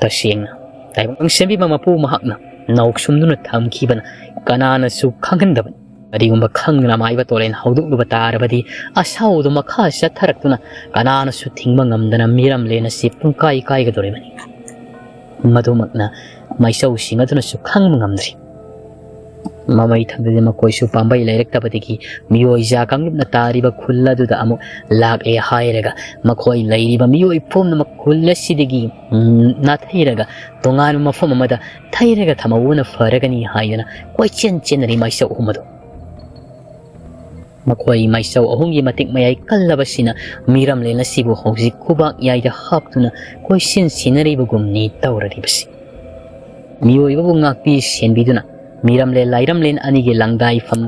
ꯇꯁꯦꯡꯅ ꯇꯥꯏꯕꯪ ꯁꯦꯝꯕꯤꯕ ꯃꯄꯨ ꯃꯍꯥꯛꯅ ꯅꯥꯎꯁꯨꯝꯗꯨꯅ ꯊꯝꯈꯤꯕꯅ ꯀꯅꯥꯅꯁꯨ ꯈꯪꯍꯟꯗꯕꯅꯤ꯫ ꯀꯔꯤꯒꯨꯝꯕ ꯈꯪꯗꯅ ꯃꯥꯏꯕ ꯇꯣꯔꯦꯟ ꯍꯧꯗꯣꯛꯂꯨꯕ ꯇꯥꯔꯕꯗꯤ ꯑꯁꯥꯎꯗꯨ ꯃꯈꯥ ꯆꯠꯊꯔꯛꯇꯨꯅ ꯀꯅꯥꯅꯁꯨ ꯊꯤꯡꯕ ꯉꯝꯗꯅ ꯃꯤꯔꯝꯂꯦꯟ ꯑꯁꯤ ꯄꯨꯡꯀꯥꯏ ꯀꯥꯏꯒꯗꯧꯔꯤꯕꯅꯤ꯫ ꯃꯗꯨꯃꯛꯅ ꯃꯥꯏꯆꯧꯁꯤꯡ ꯑꯗꯨꯅꯁꯨ ꯈꯪꯕ ꯉꯝꯗ꯭ꯔꯤ꯫ ꯃꯃꯩ ꯊꯪꯗꯗꯤ ꯃꯈꯣꯏꯁꯨ ꯄꯥꯝꯕꯩ ꯂꯩꯔꯛꯇꯕꯗꯒꯤ ꯃꯤꯑꯣꯏꯖꯥ ꯀꯥꯡꯂꯨꯞꯅ ꯇꯥꯔꯤꯕ ꯈꯨꯜ ꯑꯗꯨꯗ ꯑꯃꯨꯛ ꯂꯥꯛꯂꯦ ꯍꯥꯏꯔꯒ ꯃꯈꯣꯏ ꯂꯩꯔꯤꯕ ꯃꯤꯑꯣꯏ ꯄꯨꯝꯅꯃꯛ ꯈꯨꯜ ꯑꯁꯤꯗꯒꯤ, ꯎꯝ, ꯅꯥꯊꯩꯔꯒ ꯇꯣꯉꯥꯟꯕ ꯃꯐꯝ ꯑꯃꯗ ꯊꯩꯔꯒ ꯊꯝꯍꯧꯕꯅ ꯐꯔꯒꯅꯤ ꯍꯥꯏꯗꯅ ꯀꯣꯏꯆꯦꯟ ꯆꯦꯟꯅꯔꯤ ꯃꯥꯏꯆꯧ ꯑꯍꯨꯝ ꯑꯗꯨ꯫ ꯃꯈꯣꯏ ꯃꯥꯏꯆꯧ ꯑꯍꯨꯝꯒꯤ ꯃꯇꯤꯛ ꯃꯌꯥꯏ ꯀꯜꯂꯕꯁꯤꯅ ꯃꯤꯔꯝꯂꯦꯟ ꯑꯁꯤꯕꯨ ꯍꯧꯖꯤꯛ ꯈꯨꯕꯥꯛ ꯌꯥꯏꯗ ꯍꯥꯞꯇꯨꯅ ꯀꯣꯏꯁꯤꯟ ꯁꯤꯟꯅꯔꯤꯕꯒꯨꯝꯅꯤ ꯇꯧꯔꯤꯕꯁꯤ꯫ ꯃꯤꯑꯣꯏꯕꯕꯨ ꯉꯥꯛꯄꯤ ꯁꯦꯟꯕꯤꯗꯨꯅ ꯃꯤꯔꯝꯂꯦꯟ ꯂꯥꯏꯔꯝꯂꯦꯟ ꯑꯅꯤꯒꯤ ꯂꯪꯗꯥꯏꯐꯝ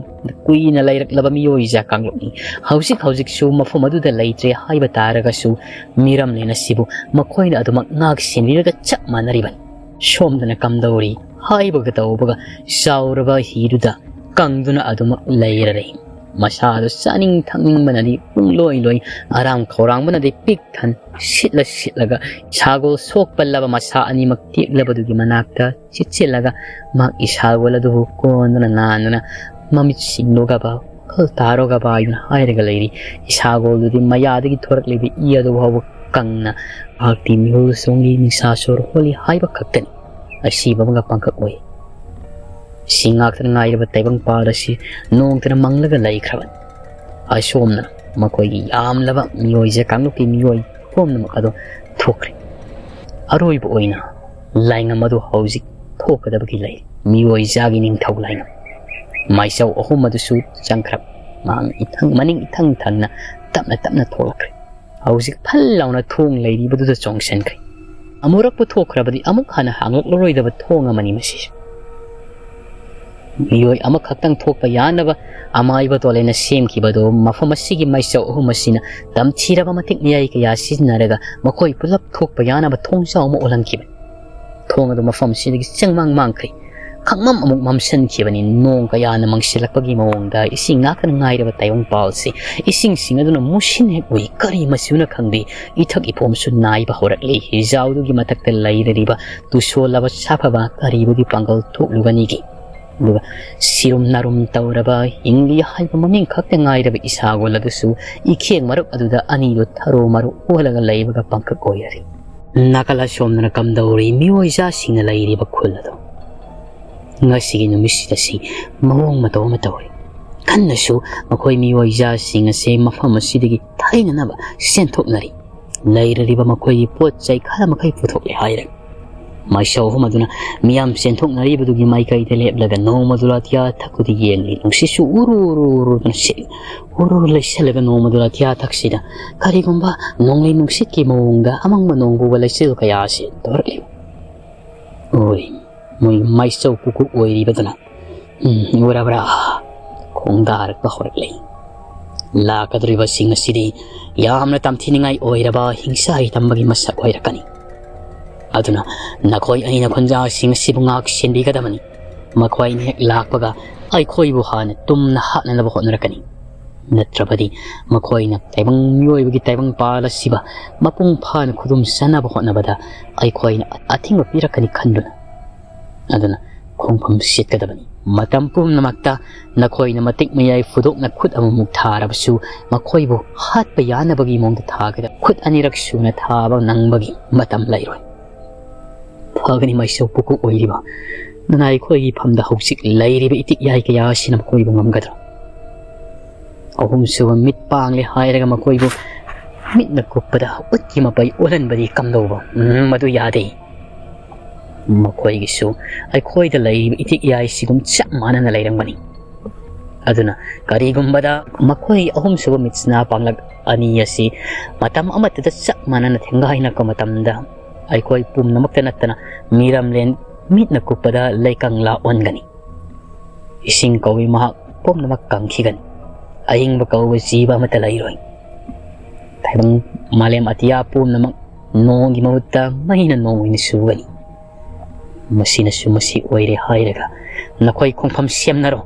ꯀꯨꯏꯅ ꯂꯩꯔꯛꯂꯕ ꯃꯤꯑꯣꯏꯖꯥ ꯀꯥꯡꯂꯨꯞꯅꯤ꯫ ꯍꯧꯖꯤꯛ ꯍꯧꯖꯤꯛꯁꯨ ꯃꯐꯝ ꯑꯗꯨꯗ ꯂꯩꯇ꯭ꯔꯦ ꯍꯥꯏꯕ ꯇꯥꯔꯒꯁꯨ ꯃꯤꯔꯝꯂꯦꯟ ꯑꯁꯤꯕꯨ ꯃꯈꯣꯏꯅ ꯑꯗꯨꯃꯛ ꯉꯥꯛ ꯁꯦꯟꯕꯤꯕꯒ ꯆꯞ ꯃꯥꯟꯅꯔꯤꯕꯅꯤ꯫ ꯁꯣꯝꯗꯅ ꯀꯝꯗꯧꯔꯤ ꯍꯥꯏꯕꯒ ꯇꯧꯕꯒ ꯆꯥꯎꯔꯕ ꯍꯤꯗꯨꯗ ꯀꯪꯗꯨꯅ ꯑꯗꯨꯃꯛ ꯂꯩꯔꯔꯦ꯫ ꯃꯁꯥꯗꯨ ꯆꯥꯅꯤꯡ ꯊꯛꯅꯤꯡꯕꯅꯗꯤ ꯄꯨꯡꯂꯣꯏ ꯂꯣꯏ, ꯑꯔꯥꯝ ꯈꯧꯔꯥꯡꯕꯅꯗꯤ ꯄꯤꯛ ꯊꯟ, ꯁꯤꯠꯂ ꯁꯤꯠꯂꯒ ꯁꯥꯒꯣꯜ ꯁꯣꯛꯄꯜꯂꯕ ꯃꯁꯥ ꯑꯅꯤꯃꯛ ꯇꯦꯛꯂꯕꯗꯨꯒꯤ ꯃꯅꯥꯛꯇ ꯆꯤꯠꯁꯤꯜꯂꯒ ꯃꯍꯥꯛꯀꯤ ꯁꯥꯒꯣꯜ ꯑꯗꯨꯕꯨ ꯀꯣꯟꯗꯨꯅ ꯅꯥꯟꯗꯨꯅ ꯃꯃꯤꯠ ꯁꯤꯡꯂꯣꯒꯕ, ꯋꯥꯈꯜ ꯇꯥꯔꯣꯒꯕ ꯍꯥꯏꯗꯨꯅ ꯍꯥꯏꯔꯒ ꯂꯩꯔꯤ꯫ ꯏꯁꯥꯒꯣꯜꯗꯨꯗꯤ ꯃꯌꯥꯗꯒꯤ ꯊꯣꯔꯛꯂꯤꯕ ꯏ ꯑꯗꯨ ꯐꯥꯎꯕ ꯀꯪꯅ ꯃꯍꯥꯛꯇꯤ ꯃꯤꯍꯨꯜ ꯆꯣꯡꯂꯤ, ꯅꯤꯡꯁꯥ ꯁꯣꯔ ꯍꯣꯜꯂꯤ ꯍꯥꯏꯕ ꯈꯛꯇꯅꯤ꯫ ꯑꯁꯤꯕ ꯑꯃꯒ ꯄꯥꯡꯈꯛ ꯑꯣꯏ꯫ ꯁꯤ ꯉꯥꯛꯇꯅ ꯉꯥꯏꯔꯕ ꯇꯥꯏꯕꯪꯄꯥꯜ ꯑꯁꯤ ꯅꯣꯡꯇꯅ ꯃꯪꯂꯒ ꯂꯩꯈ꯭ꯔꯕꯅꯤ꯫ ꯑꯁꯣꯝꯅ ꯃꯈꯣꯏꯒꯤ ꯌꯥꯝꯂꯕ ꯃꯤꯑꯣꯏꯖ ꯀꯥꯡꯂꯨꯞꯀꯤ ꯃꯤꯑꯣꯏ ꯄꯨꯝꯅꯃꯛ ꯑꯗꯨ ꯊꯣꯛꯈ꯭ꯔꯦ꯫ ꯑꯔꯣꯏꯕ ꯑꯣꯏꯅ ꯂꯥꯏꯉꯝ ꯑꯗꯨ ꯍꯧꯖꯤꯛ ꯊꯣꯛꯀꯗꯕꯒꯤ ꯂꯩ꯫ ꯃꯤꯑꯣꯏꯖꯥꯒꯤ ꯅꯤꯡꯊꯧ ꯂꯥꯏꯉꯝ꯫ ꯃꯥꯏꯆꯧ ꯑꯍꯨꯝ ꯑꯗꯨꯁꯨ ꯆꯪꯈ꯭ꯔꯕ꯫ ꯃꯍꯥꯛꯅ ꯏꯊꯪ, ꯃꯅꯤꯡ ꯏꯊꯪ ꯊꯪꯅ ꯇꯞꯅ ꯇꯞꯅ ꯊꯣꯛꯂꯛꯈ꯭ꯔꯦ꯫ ꯍꯧꯖꯤꯛ ꯐꯜ ꯂꯥꯎꯅ ꯊꯣꯡ ꯂꯩꯔꯤꯕꯗꯨꯗ ꯆꯣꯡꯁꯤꯟꯈ꯭ꯔꯦ꯫ ꯑꯃꯨꯔꯛꯄꯨ ꯊꯣꯛꯈ꯭ꯔꯕꯗꯤ ꯑꯃꯨꯛ ꯍꯟꯅ ꯍꯥꯡꯂꯛꯂꯔꯣꯏꯗꯕ ꯊꯣꯡ ꯑꯃꯅꯤ ꯃꯁꯤꯁꯨ꯫ ꯃꯤꯑꯣꯏ ꯑꯃꯈꯛꯇꯪ ꯊꯣꯛꯄ ꯌꯥꯅꯕ ꯑꯃꯥꯏꯕ ꯇꯣꯂꯦꯅ ꯁꯦꯝꯈꯤꯕꯗꯨ ꯃꯐꯝ ꯑꯁꯤꯒꯤ ꯃꯥꯏꯆꯧ ꯑꯍꯨꯝ ꯑꯁꯤꯅ ꯇꯝꯊꯤꯔꯕ ꯃꯇꯤꯛ ꯃꯌꯥꯏ ꯀꯌꯥ ꯁꯤꯖꯤꯟꯅꯔꯒ ꯃꯈꯣꯏ ꯄꯨꯂꯞ ꯊꯣꯛꯄ ꯌꯥꯅꯕ ꯊꯣꯡꯖꯥꯎ ꯑꯃ ꯑꯣꯜꯍꯟꯈꯤꯕꯅꯤ꯫ ꯊꯣꯡ ꯑꯗꯨ ꯃꯐꯝ ꯑꯁꯤꯗꯒꯤ ꯆꯪꯃꯥꯡ ꯃꯥꯡꯈ꯭ꯔꯦ꯫ ꯈꯪꯃꯝ ꯑꯃꯨꯛ ꯃꯝꯁꯤꯟꯈꯤꯕꯅꯤ꯫ ꯅꯣꯡ ꯀꯌꯥꯅ ꯃꯪꯁꯤꯜꯂꯛꯄꯒꯤ ꯃꯑꯣꯡꯗ ꯏꯁꯤꯡ ꯉꯥꯛꯇꯅ ꯉꯥꯏꯔꯕ ꯇꯥꯏꯕꯪꯄꯥꯜꯁꯤ ꯏꯁꯤꯡꯁꯤꯡ ꯑꯗꯨꯅ ꯃꯨꯁꯤꯟ ꯍꯦꯛ ꯎꯏ꯫ ꯀꯔꯤ ꯃꯆꯨꯅ ꯈꯪꯗꯦ, ꯏꯊꯛ ꯏꯄꯣꯝꯁꯨ ꯅꯥꯏꯕ ꯍꯧꯔꯛꯂꯤ꯫ ꯍꯤꯖꯥꯎꯗꯨꯒꯤ ꯃꯊꯛꯇ ꯂꯩꯔꯤꯕ ꯇꯨꯁꯣꯜꯂꯕ ꯁꯥꯐꯕ ꯀꯔꯤꯕꯨꯗꯤ ꯄꯥꯡꯒꯜ ꯊꯣꯛꯂꯨꯒꯅꯤꯒꯦ? ꯑꯗꯨꯒ ꯁꯤꯔꯨꯝ ꯅꯥꯔꯨꯝ ꯇꯧꯔꯕ ꯍꯤꯡꯂꯤ ꯍꯥꯏꯕ ꯃꯃꯤꯡ ꯈꯛꯇ ꯉꯥꯏꯔꯕ ꯏꯁꯥꯒꯣꯜ ꯑꯗꯨꯁꯨ ꯏꯈꯦꯡ ꯃꯔꯨꯞ ꯑꯗꯨꯗ ꯑꯅꯤꯗꯨ ꯊꯔꯣ ꯃꯔꯣ ꯑꯣꯜꯂꯒ ꯂꯩꯕꯒ ꯄꯥꯡꯀꯛ ꯑꯣꯏꯔꯔꯤ꯫ ꯅꯥꯀꯜ ꯑꯁꯣꯝꯗꯅ ꯀꯝꯗꯧꯔꯤ ꯃꯤꯑꯣꯏꯖꯥꯁꯤꯡꯅ ꯂꯩꯔꯤꯕ ꯈꯨꯜ ꯑꯗꯨ? ꯉꯁꯤꯒꯤ ꯅꯨꯃꯤꯠꯁꯤꯗ ꯁꯤ ꯃꯑꯣꯡ ꯃꯇꯧ ꯑꯃ ꯇꯧꯔꯤ꯫ ꯀꯟꯅꯁꯨ ꯃꯈꯣꯏ ꯃꯤꯑꯣꯏꯖꯥꯁꯤꯡ ꯑꯁꯤ ꯃꯐꯝ ꯑꯁꯤꯗꯒꯤ ꯊꯩꯅꯅꯕ ꯆꯦꯟꯊꯣꯛꯅꯔꯤ꯫ ꯂꯩꯔꯔꯤꯕ ꯃꯈꯣꯏꯒꯤ ꯄꯣꯠ ꯆꯩ ꯈꯔ ꯃꯈꯩ ꯄꯨꯊꯣꯛꯂꯦ ꯍꯥꯏꯔꯦ꯫ ꯃꯥꯏꯁꯧ ꯑꯍꯨꯝ ꯑꯗꯨꯅ ꯃꯤꯌꯥꯝ ꯆꯦꯟꯊꯣꯛꯅꯔꯤꯕꯗꯨꯒꯤ ꯃꯥꯏꯀꯩꯗ ꯂꯦꯞꯂꯒ ꯅꯣꯡꯃꯗꯨ ꯂꯥꯊꯤꯌꯥ ꯊꯛꯄꯗꯨ ꯌꯦꯡꯂꯤ꯫ ꯅꯨꯡꯁꯤꯠꯁꯨ ꯎꯔꯨ ꯎꯔꯨ ꯎꯔꯨꯗꯨꯅ ꯁꯤꯠꯂꯤ꯫ ꯎꯔꯨ ꯎꯔꯨ ꯂꯩꯁꯜꯂꯒ ꯅꯣꯡꯃꯗꯨ ꯂꯥꯊꯤꯌꯥ ꯊꯛꯁꯤꯗ ꯀꯔꯤꯒꯨꯝꯕ ꯅꯣꯡꯂꯩ ꯅꯨꯡꯁꯤꯠꯀꯤ ꯃꯑꯣꯡꯗ ꯑꯃꯪꯕ ꯅꯣꯡ ꯄꯨꯕ ꯂꯩꯆꯤꯜ ꯀꯌꯥ ꯆꯦꯟꯊꯣꯔꯛꯂꯤ꯫ ꯎꯔꯤ꯫ ꯃꯣꯏ ꯃꯥꯏꯆꯧ ꯄꯨꯀꯣꯛ ꯑꯣꯏꯔꯤꯕꯗꯨꯅ, "ꯎꯝ, ꯎꯔꯕ꯭ꯔꯥ? ꯈꯣꯡꯗꯥꯔꯛꯄ ꯍꯧꯔꯛꯂꯦ꯫ ꯂꯥꯛꯀꯗꯧꯔꯤꯕꯁꯤꯡ ꯑꯁꯤꯗꯤ ꯌꯥꯝꯅ ꯇꯝꯊꯤꯅꯤꯡꯉꯥꯏ ꯑꯣꯏꯔꯕ ꯍꯤꯡꯁꯥ ꯍꯩ ꯇꯝꯕꯒꯤ ꯃꯁꯛ ꯑꯣꯏꯔꯛꯀꯅꯤ꯫ ꯑꯗꯨꯅ ꯅꯈꯣꯏ ꯑꯅꯤꯅ ꯈꯨꯟꯖꯥꯁꯤꯡ ꯑꯁꯤꯕꯨ ꯉꯥꯛ ꯁꯦꯟꯕꯤꯒꯗꯕꯅꯤ꯫ ꯃꯈꯣꯏꯅ ꯍꯦꯛ ꯂꯥꯛꯄꯒ ꯑꯩꯈꯣꯏꯕꯨ ꯍꯥꯟꯅ ꯇꯨꯝꯅ ꯍꯥꯠꯅꯅꯕ ꯍꯣꯠꯅꯔꯛꯀꯅꯤ꯫ ꯅꯠꯇ꯭ꯔꯕꯗꯤ ꯃꯈꯣꯏꯅ ꯇꯥꯏꯕꯪ ꯃꯤꯑꯣꯏꯕꯒꯤ ꯇꯥꯏꯕꯪ ꯄꯥꯜ ꯑꯁꯤꯕ ꯃꯄꯨꯡ ꯐꯥꯅ ꯈꯨꯗꯨꯝ ꯆꯟꯅꯕ ꯍꯣꯠꯅꯕꯗ ꯑꯩꯈꯣꯏꯅ ꯑꯊꯤꯡꯕ ꯄꯤꯔꯛꯀꯅꯤ ꯈꯟꯗꯨꯅ꯫ ꯑꯗꯨꯅ ꯈꯣꯡꯐꯝ ꯁꯤꯠꯀꯗꯕꯅꯤ꯫ ꯃꯇꯝ ꯄꯨꯝꯅꯃꯛꯇ ꯅꯈꯣꯏꯅ ꯃꯇꯤꯛ ꯃꯌꯥꯏ ꯐꯨꯗꯣꯛꯅ ꯈꯨꯠ ꯑꯃꯃꯨꯛ ꯊꯥꯔꯕꯁꯨ ꯃꯈꯣꯏꯕꯨ ꯍꯥꯠꯄ ꯌꯥꯅꯕꯒꯤ ꯃꯑꯣꯡꯗ ꯊꯥꯒꯗꯕ꯫ ꯈꯨꯠ ꯑꯅꯤꯔꯛ ꯁꯨꯅ ꯊꯥꯕ ꯅꯪꯕꯒꯤ ꯃꯇꯝ ꯂꯩꯔꯣꯏ꯫ ꯐꯒꯅꯤ ꯃꯥꯏꯆꯧ ꯄꯨꯀꯣꯛ ꯑꯣꯏꯔꯤꯕ꯫ ꯅꯅꯥꯏ ꯑꯩꯈꯣꯏꯒꯤ ꯐꯝꯗ ꯍꯧꯖꯤꯛ ꯂꯩꯔꯤꯕ ꯏꯇꯤꯛ ꯏꯌꯥꯏ ꯀꯌꯥ ꯑꯁꯤꯅ ꯃꯈꯣꯏꯕꯨ ꯉꯝꯒꯗ꯭ꯔꯥ? ꯑꯍꯨꯝꯁꯨꯕ ꯃꯤꯠ ꯄꯥꯡꯂꯦ ꯍꯥꯏꯔꯒ ꯃꯈꯣꯏꯕꯨ ꯃꯤꯠꯅ ꯀꯨꯞꯄꯗ ꯎꯠꯀꯤ ꯃꯄꯩ ꯑꯣꯜꯍꯟꯕꯗꯤ ꯀꯝꯗꯧꯕ? ꯎꯝ, ꯃꯗꯨ ꯌꯥꯗꯦ꯫ ꯃꯈꯣꯏꯒꯤꯁꯨ ꯑꯩꯈꯣꯏꯗ ꯂꯩꯔꯤꯕ ꯏꯇꯤꯛ ꯏꯌꯥꯏꯁꯤꯒꯨꯝ ꯆꯞ ꯃꯥꯟꯅꯅ ꯂꯩꯔꯝꯒꯅꯤ꯫ ꯑꯗꯨꯅ ꯀꯔꯤꯒꯨꯝꯕꯗ ꯃꯈꯣꯏ ꯑꯍꯨꯝꯁꯨꯕ ꯃꯤꯠꯁꯤꯅ ꯄꯥꯡꯂꯛ ꯑꯅꯤ ꯑꯁꯤ ꯃꯇꯝ ꯑꯃꯠꯇꯗ ꯆꯞ ꯃꯥꯟꯅꯅ ꯊꯦꯡꯒꯥꯏꯅꯔꯛꯄ ꯃꯇꯝꯗ, ꯑꯩꯈꯣꯏ ꯄꯨꯝꯅꯃꯛꯇ ꯅꯠꯇꯅ ꯃꯤꯔꯝꯂꯦꯟ ꯃꯤꯠꯅ ꯀꯨꯞꯄꯗ ꯂꯩꯀꯪꯂꯥ ꯑꯣꯟꯒꯅꯤ꯫ ꯏꯁꯤꯡ ꯀꯧꯏ ꯃꯍꯥꯛ ꯄꯨꯝꯅꯃꯛ ꯀꯪꯈꯤꯒꯅꯤ꯫ ꯑꯏꯪꯕ ꯀꯧꯕ ꯖꯤꯕ ꯑꯃꯠꯇ ꯂꯩꯔꯣꯏ꯫ ꯇꯥꯏꯕꯪ ꯃꯥꯂꯦꯝ ꯑꯇꯤꯌꯥ ꯄꯨꯝꯅꯃꯛ ꯅꯣꯡꯒꯤ ꯃꯍꯨꯠꯇ ꯃꯩꯅ ꯅꯣꯡ ꯑꯣꯏꯅ ꯆꯨꯒꯅꯤ꯫ ꯃꯁꯤꯅꯁꯨ ꯃꯁꯤ ꯑꯣꯏꯔꯦ ꯍꯥꯏꯔꯒ ꯅꯈꯣꯏ ꯈꯣꯡꯐꯝ ꯁꯦꯝꯅꯔꯣ꯫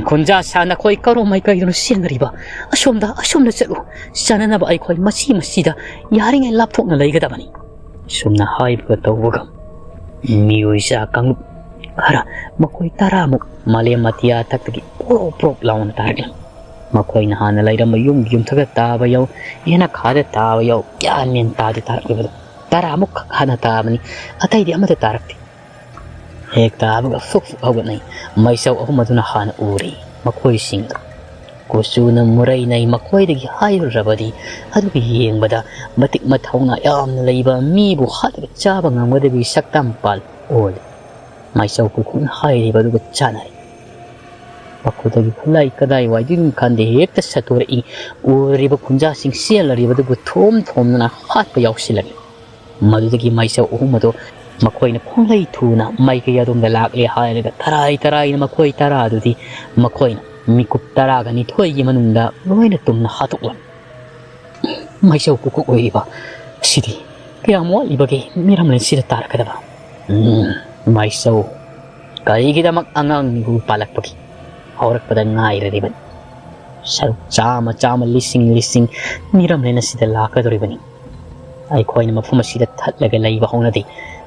ꯈꯨꯟꯖꯥ ꯁꯥ ꯅꯈꯣꯏ ꯀꯔꯣꯝ ꯃꯥꯏꯀꯩꯗꯅꯣ ꯆꯦꯟꯅꯔꯤꯕ? ꯑꯁꯣꯝꯗ, ꯑꯁꯣꯝꯗ ꯆꯠꯂꯨ꯫ ꯆꯥꯅꯅꯕ ꯑꯩꯈꯣꯏ ꯃꯁꯤ ꯃꯁꯤꯗ ꯌꯥꯔꯤꯉꯩ ꯂꯥꯞꯊꯣꯛꯅ ꯂꯩꯒꯗꯕꯅꯤ꯫ ꯁꯨꯝꯅ ꯍꯥꯏꯕꯒ ꯇꯧꯕꯒ ꯃꯤꯑꯣꯏ ꯆꯥ ꯀꯥꯡꯂꯨꯞ ꯈꯔ, ꯃꯈꯣꯏ ꯇꯔꯥꯃꯨꯛ ꯃꯥꯂꯦꯝ ꯑꯇꯤꯌꯥ ꯊꯛꯇꯒꯤ ꯄ꯭ꯔꯣꯞ ꯄ꯭ꯔꯣꯞ ꯂꯥꯎꯅ ꯇꯥꯔꯛꯂꯤ꯫ ꯃꯈꯣꯏꯅ ꯍꯥꯟꯅ ꯂꯩꯔꯝꯕ ꯌꯨꯝꯒꯤ ꯌꯨꯝꯊꯛꯇ ꯇꯥꯕ ꯌꯥꯎ, ꯌꯦꯅꯈꯥꯗ ꯇꯥꯕ ꯌꯥꯎ, ꯒ꯭ꯌꯥꯟ ꯃꯦꯟ ꯇꯥꯗꯦ ꯇꯥꯔꯛꯂꯤꯕꯗꯣ꯫ ꯇꯔꯥꯃꯨꯛ ꯈꯛ ꯍꯥꯟꯅ ꯇꯥꯕꯅꯤ, ꯑꯇꯩꯗꯤ ꯑꯃꯠꯇ ꯇꯥꯔꯛꯇꯦ꯫ ꯍꯦꯛ ꯇꯥꯕꯒ ꯐꯨꯛ ꯐꯨꯛ ꯍꯧꯒꯠꯅꯩ꯫ ꯃꯩꯁꯧ ꯑꯍꯨꯝ ꯑꯗꯨꯅ ꯍꯥꯟꯅ ꯎꯔꯤ꯫ ꯃꯈꯣꯏꯁꯤꯡꯗꯨ ꯀꯨꯆꯨꯅ ꯃꯨꯔꯩꯅꯩ ꯃꯈꯣꯏꯗꯒꯤ ꯍꯥꯏꯔꯨꯔꯕꯗꯤ, ꯑꯗꯨꯒ ꯌꯦꯡꯕꯗ ꯃꯇꯤꯛ ꯃꯊꯧꯅꯥ ꯌꯥꯝꯅ ꯂꯩꯕ, ꯃꯤꯕꯨ ꯍꯥꯠꯂꯒ ꯆꯥꯕ ꯉꯝꯒꯗꯕꯒꯤ ꯁꯛꯇꯝ ꯄꯥꯜ ꯑꯣꯜꯂꯤ꯫ ꯃꯥꯏꯆꯧ ꯀꯨꯀꯨꯛꯅ ꯍꯥꯏꯔꯤꯕ ꯑꯗꯨꯒ ꯆꯥꯟꯅꯔꯦ꯫ ꯃꯈꯣꯏꯗꯒꯤ ꯈꯨꯠꯂꯥꯏ ꯀꯗꯥꯏꯋꯥꯏꯗꯒꯤꯅꯣ ꯈꯪꯗꯦ ꯍꯦꯛꯇ ꯁꯠꯇꯣꯔꯛꯏ꯫ ꯎꯔꯤꯕ ꯈꯨꯟꯖꯥꯁꯤꯡ ꯆꯦꯜꯂꯔꯤꯕꯗꯨꯕꯨ ꯊꯣꯝ ꯊꯣꯝꯗꯅ ꯍꯥꯠꯄ ꯌꯥꯎꯁꯤꯜꯂꯛꯏ꯫ ꯃꯗꯨꯗꯒꯤ ꯃꯥꯏꯆꯧ ꯑꯍꯨꯝ ꯑꯗꯨ ꯃꯈꯣꯏꯅ ꯈꯣꯡꯂꯩ ꯊꯨꯅ ꯃꯥꯏꯀꯩ ꯑꯗꯣꯝꯗ ꯂꯥꯛꯂꯦ ꯍꯥꯏꯔꯒ ꯇꯔꯥꯏ ꯇꯔꯥꯏꯅ ꯃꯈꯣꯏ ꯇꯔꯥ ꯑꯗꯨꯗꯤ ꯃꯈꯣꯏꯅ ꯃꯤꯀꯨꯞ ꯇꯔꯥꯒ ꯅꯤꯊꯣꯏꯒꯤ ꯃꯅꯨꯡꯗ ꯂꯣꯏꯅ ꯇꯨꯝꯅ ꯍꯥꯠꯇꯣꯛꯂꯝꯃꯤ꯫ ꯃꯥꯏꯆꯧ ꯀꯨꯀꯨꯛ ꯑꯣꯏꯔꯤꯕ ꯑꯁꯤꯗꯤ ꯀꯌꯥꯝ ꯋꯥꯠꯂꯤꯕꯒꯦ ꯃꯤꯔꯝꯂꯦꯟꯁꯤꯗ ꯇꯥꯔꯛꯀꯗꯕ? ꯎꯝ, ꯃꯥꯏꯆꯧ, ꯀꯔꯤꯒꯤꯗꯃꯛ ꯑꯉꯥꯡ ꯃꯤꯍꯨ ꯄꯥꯜꯂꯛꯄꯒꯤ ꯍꯧꯔꯛꯄꯗ ꯉꯥꯏꯔꯤꯕꯅꯤ? ꯁꯔꯨꯛ ꯆꯥꯝꯃ ꯆꯥꯝꯃ, ꯂꯤꯁꯤꯡ ꯂꯤꯁꯤꯡ ꯃꯤꯔꯝꯂꯦꯟ ꯑꯁꯤꯗ ꯂꯥꯛꯀꯗꯧꯔꯤꯕꯅꯤ꯫ ꯑꯩꯈꯣꯏꯅ ꯃꯐꯝ ꯑꯁꯤꯗ ꯊꯠꯂꯒ ꯂꯩꯕ ꯍꯧꯅꯗꯦ꯫